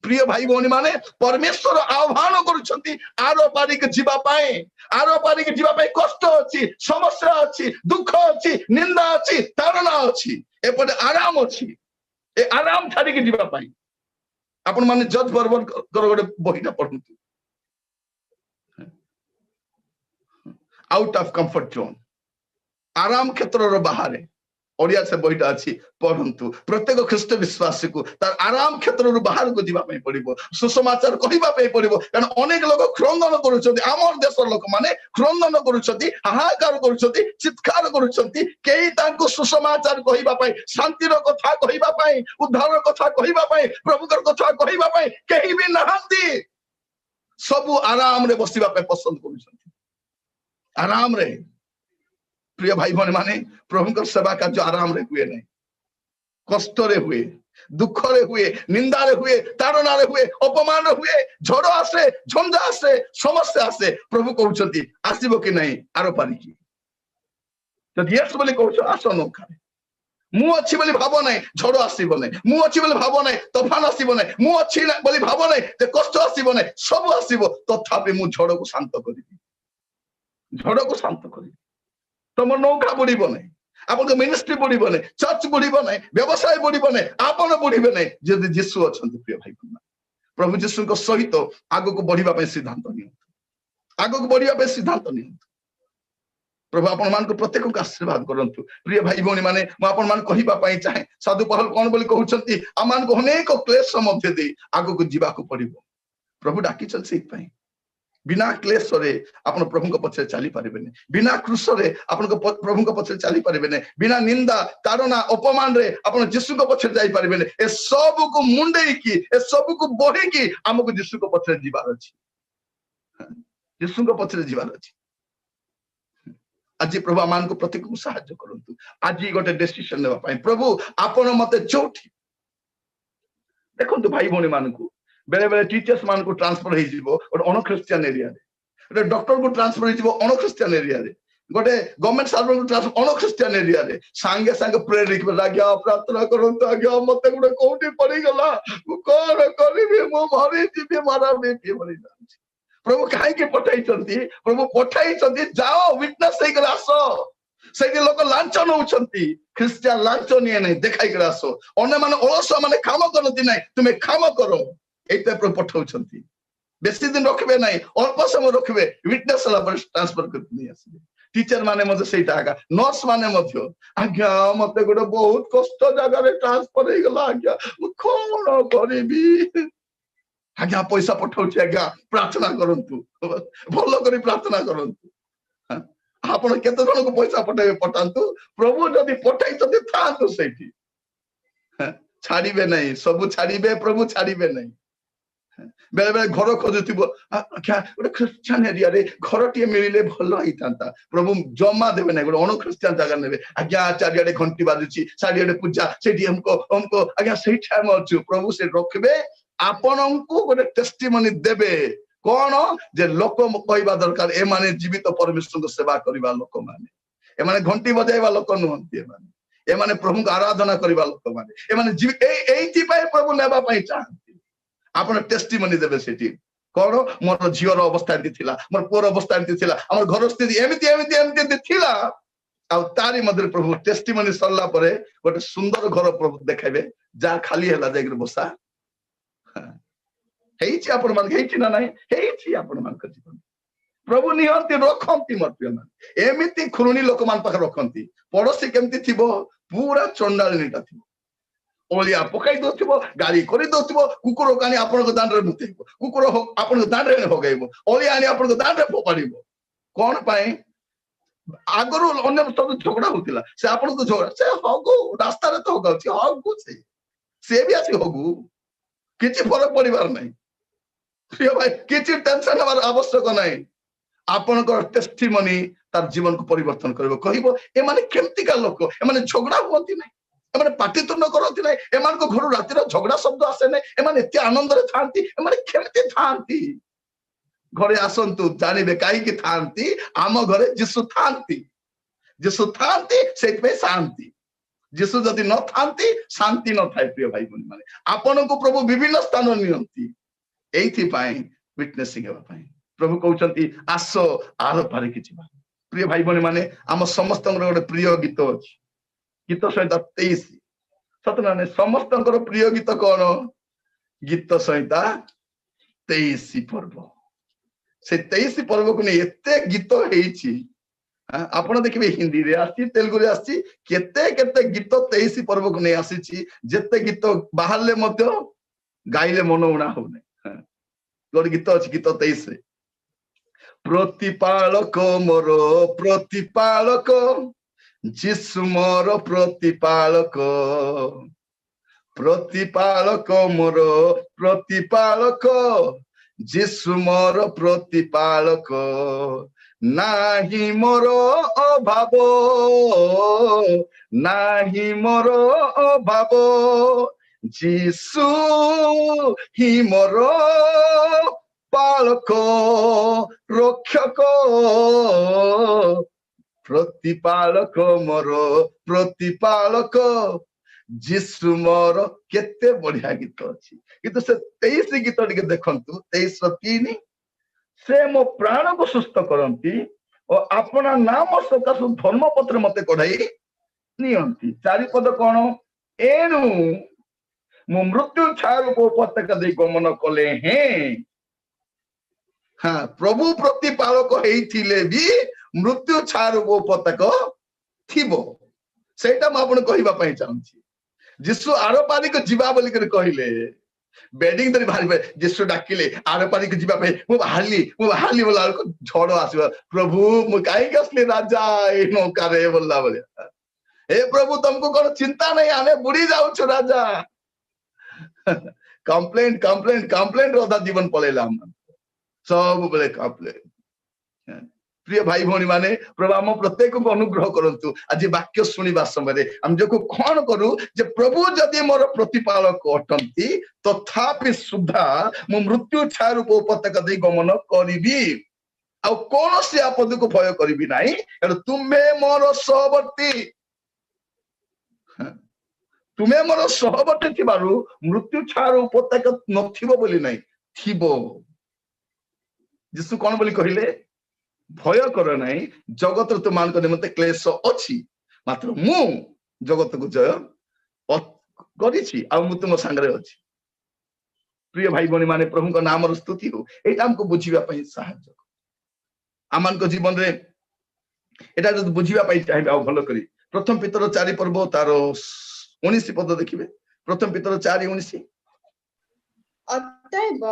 ପ୍ରିୟ ଭାଇ ଭଉଣୀ ମାନେ, ପରମେଶ୍ୱର ଆହ୍ୱାନ କରୁଛନ୍ତି ଆର ପାରିକି ଯିବା ପାଇଁ। ଆର ପାରିକି ଯିବା ପାଇଁ କଷ୍ଟ ଅଛି, ସମସ୍ୟା ଅଛି, ଦୁଃଖ ଅଛି, ନିନ୍ଦା ଅଛି, ତାଡ଼ନା ଅଛି, ଏପଟେ ଆରାମ ଅଛି। ଏ ଆରାମ ଛାଡିକି ଯିବା ପାଇଁ ଆପଣ ମାନେ ଜଜ୍ ବର୍ବରଙ୍କର ଗୋଟେ ବହିଟା ପଢନ୍ତୁ, ଆଉଟ ଅଫ କମ୍ଫର୍ଟ ଜୋନ୍, ଆରାମ କ୍ଷେତ୍ରର ବାହାରେ। ଓଡ଼ିଆ ସେ ବହିଟା ଅଛି, ପଢନ୍ତୁ। ପ୍ରତ୍ୟେକ ଖ୍ରୀଷ୍ଟ ବିଶ୍ୱାସୀକୁ ତାର ଆରାମ କ୍ଷେତ୍ରରୁ ବାହାରକୁ ଯିବା ପାଇଁ ପଡିବ, ସୁସମାଚାର କହିବା ପାଇଁ ପଡିବ। କାରଣ ଅନେକ ଲୋକ କ୍ରନ୍ଦନ କରୁଛନ୍ତି। ଆମର ଦେଶର ଲୋକମାନେ କ୍ରନ୍ଦନ କରୁଛନ୍ତି, ହାହାକାର କରୁଛନ୍ତି, ଚିତ୍କାର କରୁଛନ୍ତି। କେହି ତାଙ୍କୁ ସୁସମାଚାର କହିବା ପାଇଁ, ଶାନ୍ତିର କଥା କହିବା ପାଇଁ, ଉଦ୍ଧାରର କଥା କହିବା ପାଇଁ, ପ୍ରଭୁଙ୍କର କଥା କହିବା ପାଇଁ କେହି ବି ନାହାନ୍ତି। ସବୁ ଆରାମରେ ବସିବା ପାଇଁ ପସନ୍ଦ କରୁଛନ୍ତି, ଆରାମରେ। ପ୍ରିୟ ଭାଇ ଭଉଣୀ ମାନେ, ପ୍ରଭୁଙ୍କର ସେବା କାର୍ଯ୍ୟ ଆରାମରେ ହୁଏ ନାହିଁ, କଷ୍ଟରେ ହୁଏ, ଦୁଃଖରେ ହୁଏ, ନିନ୍ଦାରେ ହୁଏ, ତାଡ଼ନାରେ ହୁଏ, ଅପମାନରେ ହୁଏ। ଝଡ଼ ଆସେ, ଝଞ୍ଜା ଆସେ, ସମସ୍ୟା ଆସେ। ପ୍ରଭୁ କହୁଛନ୍ତି, ଆସିବ କି ନାହିଁ ଆର ପାରିକି? ଯଦି ୟେସ୍ ବୋଲି କହୁଛ, ଆସ ନୌକାରେ। ମୁଁ ଅଛି ବୋଲି ଭାବ ନାହିଁ ଝଡ଼ ଆସିବ ନାହିଁ। ମୁଁ ଅଛି ବୋଲି ଭାବ ନାହିଁ ତୋଫାନ ଆସିବ ନାହିଁ। ମୁଁ ଅଛି ବୋଲି ଭାବ ନାହିଁ ଯେ କଷ୍ଟ ଆସିବ ନାହିଁ। ସବୁ ଆସିବ, ତଥାପି ମୁଁ ଝଡ଼କୁ ଶାନ୍ତ କରିବି, ଝଡ଼କୁ ଶାନ୍ତ କରିବି। ତମ ନୌକା ବୁଡିବ ନାହିଁ, ଆପଣଙ୍କ ମିନିଷ୍ଟ୍ରି ବୁଡିବ ନାହିଁ, ଚର୍ଚ୍ଚ ବୁଡିବ ନାହିଁ, ବ୍ୟବସାୟ ବୁଡିବ ନାହିଁ, ଆପଣ ବୁଡିବେ ନାହିଁ ଯଦି ଯୀଶୁ ଅଛନ୍ତି। ପ୍ରିୟ ଭାଇ, ପ୍ରଭୁ ଯୀଶୁଙ୍କ ସହିତ ଆଗକୁ ବଢିବା ପାଇଁ ସିଦ୍ଧାନ୍ତ ନିଅନ୍ତୁ, ଆଗକୁ ବଢିବା ପାଇଁ ସିଦ୍ଧାନ୍ତ ନିଅନ୍ତୁ। ପ୍ରଭୁ ଆପଣମାନଙ୍କୁ ପ୍ରତ୍ୟେକଙ୍କୁ ଆଶୀର୍ବାଦ କରନ୍ତୁ। ପ୍ରିୟ ଭାଇ ଭଉଣୀ ମାନେ, ମୁଁ ଆପଣମାନଙ୍କୁ କହିବା ପାଇଁ ଚାହେଁ, ସାଧୁ ପାଉଲ କଣ ବୋଲି କହୁଛନ୍ତି? ଆମମାନଙ୍କୁ ଅନେକ କ୍ଲେଶ ମଧ୍ୟ ଦେଇ ଆଗକୁ ଯିବାକୁ ପଡିବ। ପ୍ରଭୁ ଡାକିଛନ୍ତି ସେଇଥିପାଇଁ। ବିନା କ୍ଲେଶରେ ଆପଣ ପ୍ରଭୁଙ୍କ ପଛରେ ଚାଲି ପାରିବେନି। ବିନା କ୍ରୁଶରେ ଆପଣଙ୍କ ପ୍ରଭୁଙ୍କ ପଛରେ ଚାଲି ପାରିବେନି। ବିନା ନିନ୍ଦା, ତାଡ଼ନା, ଅପମାନରେ ଆପଣ ଯୀଶୁଙ୍କ ପଛରେ ଯାଇପାରିବେନି। ଏ ସବୁକୁ ମୁଣ୍ଡେଇକି, ଏ ସବୁକୁ ବହିକି ଆମକୁ ଯୀଶୁଙ୍କ ପଛରେ ଯିବାର ଅଛି, ଯୀଶୁଙ୍କ ପଛରେ ଯିବାର ଅଛି। ଆଜି ପ୍ରଭୁ ଆମମାନଙ୍କୁ ପ୍ରତ୍ୟେକଙ୍କୁ ସାହାଯ୍ୟ କରନ୍ତୁ ଆଜି ଗୋଟେ ଡିସିସନ ନେବା ପାଇଁ। ପ୍ରଭୁ, ଆପଣ ମତେ ଯୋଉଠି ଦେଖନ୍ତୁ, ଭାଇ ଭଉଣୀ ମାନଙ୍କୁ, ବେଳେ ବେଳେ ଟିଚର୍ସ ମାନଙ୍କୁ ଟ୍ରାନ୍ସଫର ହେଇଯିବ ଗୋଟେ ଅଣ ଖ୍ରୀଷ୍ଟିଆନ ଏରିଆରେ, ଗୋଟେ ଡକ୍ଟରକୁ ଟ୍ରାନ୍ସଫର ହେଇଯିବ ଅଣ ଖ୍ରୀଷ୍ଟିଆନ ଏରିଆରେ, ଗୋଟେ ଗଭର୍ଣ୍ଣମେଣ୍ଟ ସର୍ଭେଣ୍ଟକୁ ଟ୍ରାନ୍ସଫର ଅଣ ଖ୍ରୀଷ୍ଟିଆନ ଏରିଆରେ। ସାଙ୍ଗେ ସାଙ୍ଗେ ପ୍ରେୟର ଆଜ୍ଞା, ପ୍ରାର୍ଥନା କରନ୍ତୁ ଆଜ୍ଞା, ମତେ ଗୋଟେ କୋଉଠି ପଡିଗଲା, ମୁଁ କଣ କରିବି, ମୁଁ ମରିଯିବି, ମରା ମରି ଯାଉଛି। ପ୍ରଭୁ କାହିଁକି ପଠେଇଛନ୍ତି? ପ୍ରଭୁ ପଠାଇଛନ୍ତି, ଯାଅ, ୱିଟନେସ୍ ହେଇକରି ଆସ। ସେଇଠି ଲୋକ ଲାଞ୍ଚ ନଉଛନ୍ତି, ଖ୍ରୀଷ୍ଟିଆନ ଲାଞ୍ଚ ନିଏ ନାହିଁ, ଦେଖାଇକରି ଆସ। ଅନ୍ୟମାନେ ଅଳସୁଆ ମାନେ କାମ କରନ୍ତି ନାହିଁ, ତୁମେ କାମ କର। ଏଇଟା ପ୍ରଭୁ ପଠଉଛନ୍ତି। ବେଶୀ ଦିନ ରଖିବେ ନାହିଁ, ଅଳ୍ପ ସମୟ ରଖିବେ। ୱିଟନେସ୍ ହେଲା ପରେ ଟ୍ରାନ୍ସଫର କରି ନେଇ ଆସିବେ। ଟିଚର ମାନେ ମଧ୍ୟ ସେଇଟା ଆଗା, ନର୍ସ ମାନେ ମଧ୍ୟ, ଆଜ୍ଞା, ମତେ ଗୋଟେ ବହୁତ କଷ୍ଟ ଜାଗାରେ ଟ୍ରାନ୍ସଫର ହେଇଗଲା ଆଜ୍ଞା, ମୁଁ କଣ କରିବି ଆଜ୍ଞା? ପଇସା ପଠଉଛି ଆଜ୍ଞା, ପ୍ରାର୍ଥନା କରନ୍ତୁ, ଭଲ କରି ପ୍ରାର୍ଥନା କରନ୍ତୁ। ଆପଣ କେତେ ଜଣଙ୍କୁ ପଇସା ପଠେଇବେ ପଠାନ୍ତୁ, ପ୍ରଭୁ ଯଦି ପଠେଇଛନ୍ତି ଥାଆନ୍ତୁ ସେଇଠି, ଛାଡିବେ ନାହିଁ। ସବୁ ଛାଡିବେ, ପ୍ରଭୁ ଛାଡିବେ ନାହିଁ। ବେଳେ ବେଳେ ଘର ଖୋଜୁଥିବ, ଆଜ୍ଞା, ଗୋଟେ ଖ୍ରୀଷ୍ଟିଆନ ଏରିଆରେ ଘରଟିଏ ମିଳିଲେ ଭଲ ହେଇଥାନ୍ତା। ପ୍ରଭୁ ଜମା ଦେବେ ନାହିଁ, ଗୋଟେ ଅଣ ଖ୍ରୀଷ୍ଟିଆନ ଜାଗା ନେବେ। ଆଜ୍ଞା, ଚାରିଆଡେ ଘଣ୍ଟି ବାଜୁଛି, ଚାରିଆଡେ ପୂଜା ସେଇଠି, ଅମକ ଅମକ ଆଜ୍ଞା, ସେଇଠି ଆମେ ଅଛୁ। ପ୍ରଭୁ ସେ ରଖିବେ ଆପଣଙ୍କୁ, ଗୋଟେ ଟେଷ୍ଟିମନି ଦେବେ। କଣ ଯେ ଲୋକ କହିବା ଦରକାର, ଏମାନେ ଜୀବିତ ପରମେଶ୍ୱରଙ୍କ ସେବା କରିବା ଲୋକମାନେ, ଏମାନେ ଘଣ୍ଟି ବଜାଇବା ଲୋକ ନୁହନ୍ତି, ଏମାନେ ପ୍ରଭୁଙ୍କୁ ଆରାଧନା କରିବା ଲୋକମାନେ, ଏମାନେ ଏଇଥିପାଇଁ ପ୍ରଭୁ ନେବା ପାଇଁ ଚାହାନ୍ତି। ଆପଣ ଟେଷ୍ଟିମନି ଦେବେ ସେଠି। କଣ? ମୋର ଝିଅର ଅବସ୍ଥା ଏମିତି ଥିଲା, ମୋର ପୁଅର ଅବସ୍ଥା ଏମିତି ଥିଲା, ଆମର ଘର ସ୍ଥିତି ଏମିତି ଏମିତି ଏମିତି ଏମିତି ଥିଲା। ଆଉ ତାରି ମଧ୍ୟରେ ପ୍ରଭୁ ଟେଷ୍ଟିମନି ସରିଲା ପରେ ଗୋଟେ ସୁନ୍ଦର ଘର ପ୍ରଭୁ ଦେଖାଇବେ, ଯାହା ଖାଲି ହେଲା ଯାଇକରି ବସା ହେଇଛି। ଆପଣ ମାନଙ୍କ ହେଇଛି ନା ନାହିଁ? ହେଇଛି ଆପଣ ମାନଙ୍କ ଜୀବନ। ପ୍ରଭୁ ନିଅନ୍ତି, ରଖନ୍ତି। ମୋର ପ୍ରିୟ ମାନେ, ଏମିତି ଖୁରୁଣୀ ଲୋକମାନଙ୍କ ପାଖରେ ରଖନ୍ତି। ପଡୋଶୀ କେମିତି ଥିବ? ପୁରା ଚଣ୍ଡାଳିନୀଟା ଥିବ, ଅଳିଆ ପକାଇ ଦଉଥିବ, ଗାଳି କରି ଦଉଥିବ, କୁକୁର ଆଣି ଆପଣଙ୍କ ଦାଣ୍ଡରେ ମୁତେଇବ, କୁକୁର ଆପଣଙ୍କ ଦାଣ୍ଡରେ ହଗେଇବ, ଅଳିଆ ଆଣି ଆପଣଙ୍କ ଦାଣ୍ଡରେ ଫୋପାଡ଼ିବ। କଣ ପାଇଁ? ଆଗରୁ ଅନ୍ୟ ସବୁ ଝଗଡା ହଉଥିଲା, ସେ ଆପଣଙ୍କ ଝଗଡା, ସେ ହଗୁ, ରାସ୍ତାରେ ତ ହଗାଉଛି, ହଗୁ, ସେ ବି ଆସି ହଗୁ, କିଛି ଫରକ ପଡିବାର ନାହିଁ। ପ୍ରିୟ ଭାଇ, କିଛି ଟେନସନ ହେବାର ଆବଶ୍ୟକ ନାହିଁ। ଆପଣଙ୍କର ଟେଷ୍ଟିମନି ତାର ଜୀବନକୁ ପରିବର୍ତ୍ତନ କରିବ। କହିବ, ଏମାନେ କେମିତିକା ଲୋକ? ଏମାନେ ଝଗଡା ହୁଅନ୍ତି ନାହିଁ, ଏମାନେ ପାଟିତୁଣ୍ଡ କରନ୍ତି ନାହିଁ, ଏମାନଙ୍କ ଘରୁ ରାତିର ଝଗଡା ଶବ୍ଦ ଆସେ ନାହିଁ, ଏମାନେ ଏତେ ଆନନ୍ଦରେ ଥାଆନ୍ତି, ଏମାନେ କେମିତି ଥାଆନ୍ତି? ଘରେ ଆସନ୍ତୁ, ଜାଣିବେ କାହିଁକି ଥାଆନ୍ତି। ଆମ ଘରେ ଯୀଶୁ ଥାଆନ୍ତି, ଯୀଶୁ ଥାଆନ୍ତି, ସେଇଥିପାଇଁ ଶାନ୍ତି। ଯୀଶୁ ଯଦି ନଥାନ୍ତି, ଶାନ୍ତି ନଥାଏ। ପ୍ରିୟ ଭାଇ ଭଉଣୀ ମାନେ, ଆପଣଙ୍କୁ ପ୍ରଭୁ ବିଭିନ୍ନ ସ୍ଥାନ ନିଅନ୍ତି ଏଇଥିପାଇଁ, ୱିଟନେସିଂ ହେବା ପାଇଁ। ପ୍ରଭୁ କହୁଛନ୍ତି, ଆସ ଆର ପାରିକି ଯିବା। ପ୍ରିୟ ଭାଇ ଭଉଣୀ ମାନେ, ଆମ ସମସ୍ତଙ୍କର ଗୋଟେ ପ୍ରିୟ ଗୀତ ଅଛି, ଗୀତ ସଂହିତା 23। ସତ ନା ନାଇଁ? ସମସ୍ତଙ୍କର ପ୍ରିୟ ଗୀତ କଣ? ଗୀତ ସଂହିତା 23 ପର୍ବ। ସେ 23 ପର୍ବକୁ ନେଇ ଏତେ ଗୀତ ହେଇଛି। ଆପଣ ଦେଖିବେ, ହିନ୍ଦୀରେ ଆସିଛି, ତେଲୁଗୁରେ ଆସିଛି, କେତେ କେତେ ଗୀତ 23 ପର୍ବକୁ ନେଇ ଆସିଛି। ଯେତେ ଗୀତ ବାହାରିଲେ ମଧ୍ୟ ଗାଇଲେ ମନ ଉଣା ହଉନି। ଗୋଟେ ଗୀତ ଅଛି, ଗୀତ 23ରେ, ପ୍ରତିପାଳକ ମୋର ପ୍ରତିପାଳକ, ଯୀଶୁ ମୋର ପ୍ରତିପାଳକ, ପ୍ରତିପାଳକ ମୋର ପ୍ରତିପାଳକ, ଯୀଶୁ ମୋର ପ୍ରତିପାଳକ, ନାହିଁ ମୋର ଅଭାବ, ନାହିଁ ମୋର ଅଭାବ, ଯୀଶୁ ହିଁ ମୋର ପାଳକ ରକ୍ଷକ, ପ୍ରତିପାଳକ ମୋର ପ୍ରତିପାଳକ, ଯୀଶୁ ମୋର। କେତେ ବଢିଆ ଗୀତ ଅଛି। କିନ୍ତୁ ସେ 23 ଗୀତ ଟିକେ ଦେଖନ୍ତୁ, 23ର 3, ସେ ମୋ ପ୍ରାଣକୁ ସୁସ୍ଥ କରନ୍ତି ଓ ଆପଣା ନାମ ସକାଶୁ ଧର୍ମପଥରେ ମତେ କଢାଇ ନିଅନ୍ତି। ଚାରିପଦ କଣ? ଏଣୁ ମୁଁ ମୃତ୍ୟୁ ଛାୟା ରୂପ ଉପତ୍ୟକା ଦେଇ ଗମନ କଲେ ହେଁ। ହଁ, ପ୍ରଭୁ ପ୍ରତିପାଳକ ହେଇଥିଲେ ବି ମୃତ୍ୟୁ ଛାୟା ରୂପ ଉପତ୍ୟକା ଥିବ। ସେଇଟା ମୁଁ ଆପଣଙ୍କୁ କହିବା ପାଇଁ ଚାହୁଁଛି। ଯୀଶୁ ଆର ପାରିକୁ ଯିବା ବୋଲିକରି କହିଲେ, ବେଡିଂ ଧରି ବାହାରି, ଯୀଶୁ ଡାକିଲେ ଆର ପାରିକୁ ଯିବା ପାଇଁ, ମୁଁ ବାହାରିଲି, ମୁଁ ବାହାରିଲି ବୋଲା ବେଳକୁ ଝଡ ଆସିବ। ପ୍ରଭୁ, ମୁଁ କାହିଁକି ଆସିଲି ରାଜା ଏଇ ନୌକାରେ ବୋଲିଲା ଭଳିଆ। ହେ ପ୍ରଭୁ, ତମକୁ କଣ ଚିନ୍ତା ନାହିଁ? ଆମେ ବୁଡି ଯାଉଛୁ ରାଜା। କମ୍ପ୍ଲେନ, କମ୍ପ୍ଲେନ, କମ୍ପ୍ଲେନ, ଅଧା ଜୀବନ ପଳେଇଲା ଆମ, ସବୁବେଳେ କମ୍ପ୍ଲେନ। ପ୍ରିୟ ଭାଇ ଭଉଣୀ ମାନେ, ପ୍ରଭୁ ଆମ ପ୍ରତ୍ୟେକଙ୍କୁ ଅନୁଗ୍ରହ କରନ୍ତୁ। ଆଜି ବାକ୍ୟ ଶୁଣିବା ସମୟରେ ଆମେ ଯୋଉ କଣ କରୁ ଯେ ପ୍ରଭୁ ଯଦି ମୋର ପ୍ରତିପାଳକ ଅଟନ୍ତି, ତଥାପି ସୁଦ୍ଧା ମୁଁ ମୃତ୍ୟୁ ଛାୟା ରୂପ ଉପତ୍ୟକା ଦେଇ ଗମନ କରିବି ଆଉ କୌଣସି ଆପଦକୁ ଭୟ କରିବି ନାହିଁ, କାରଣ ତୁମେ ମୋର ସହବର୍ତ୍ତୀ। ତୁମେ ମୋର ସହବର୍ତ୍ତୀ ଥିବାରୁ ମୃତ୍ୟୁ ଛାୟାର ଉପତ୍ୟକା ନଥିବ ବୋଲି ନାହିଁ, ଥିବ। ଯୀଶୁ କଣ ବୋଲି କହିଲେ? ଭୟ କର ନାହିଁ, ଜଗତର ତୁମମାନଙ୍କ ନିମନ୍ତେ କ୍ଲେଶ ଅଛି, ମାତ୍ର ମୁଁ ଜଗତକୁ ଜୟ କରିଛି ଆଉ ମୁଁ ତୁମ ସାଙ୍ଗରେ ଅଛି। ପ୍ରିୟ ଭାଇ ଭଉଣୀ ମାନେ, ପ୍ରଭୁଙ୍କ ନାମର ସ୍ତୁତି ହଉ। ଏଇଟା ଆମକୁ ବୁଝିବା ପାଇଁ ସାହାଯ୍ୟ କରେ। ଆମମାନଙ୍କ ଜୀବନରେ ଏଇଟା ଯଦି ବୁଝିବା ପାଇଁ ଚାହିଁବେ ଆଉ ଭଲ କରି, ପ୍ରଥମ ପିତର 4 ପର୍ବ ତାର 19 ପଦ ଦେଖିବେ। ପ୍ରଥମ ପିତର 4:19। ଅତଏବ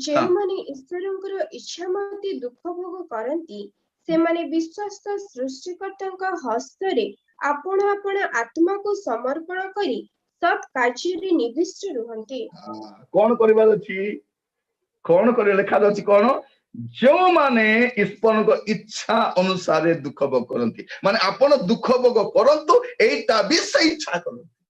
ଯେଉଁମାନେ ଈଶ୍ୱରଙ୍କର ଇଚ୍ଛା ମତେ ଦୁଃଖ ଭୋଗ କରନ୍ତି, ସେମାନେ ବିଶ୍ୱସ୍ତ ସୃଷ୍ଟିକର୍ତ୍ତାଙ୍କ ହସ୍ତରେ ଆପଣା ଆପଣା ଆତ୍ମାକୁ ସମର୍ପଣ କରି ସତ୍ କାର୍ଯ୍ୟରେ ନିବିଷ୍ଟ ରୁହନ୍ତି। କଣ କରିବାର ଅଛି? କଣ କରିବା ଲେଖା ଅଛି କଣ? ଯେଉଁମାନେ ଈଶ୍ୱରଙ୍କ ଇଚ୍ଛା ଅନୁସାରେ ଦୁଃଖ ଭୋଗ କରନ୍ତି। ମାନେ ଆପଣ ଦୁଃଖ ଭୋଗ କରନ୍ତୁ, ଏଇଟା ବି ସେ ଇଚ୍ଛା କରନ୍ତି।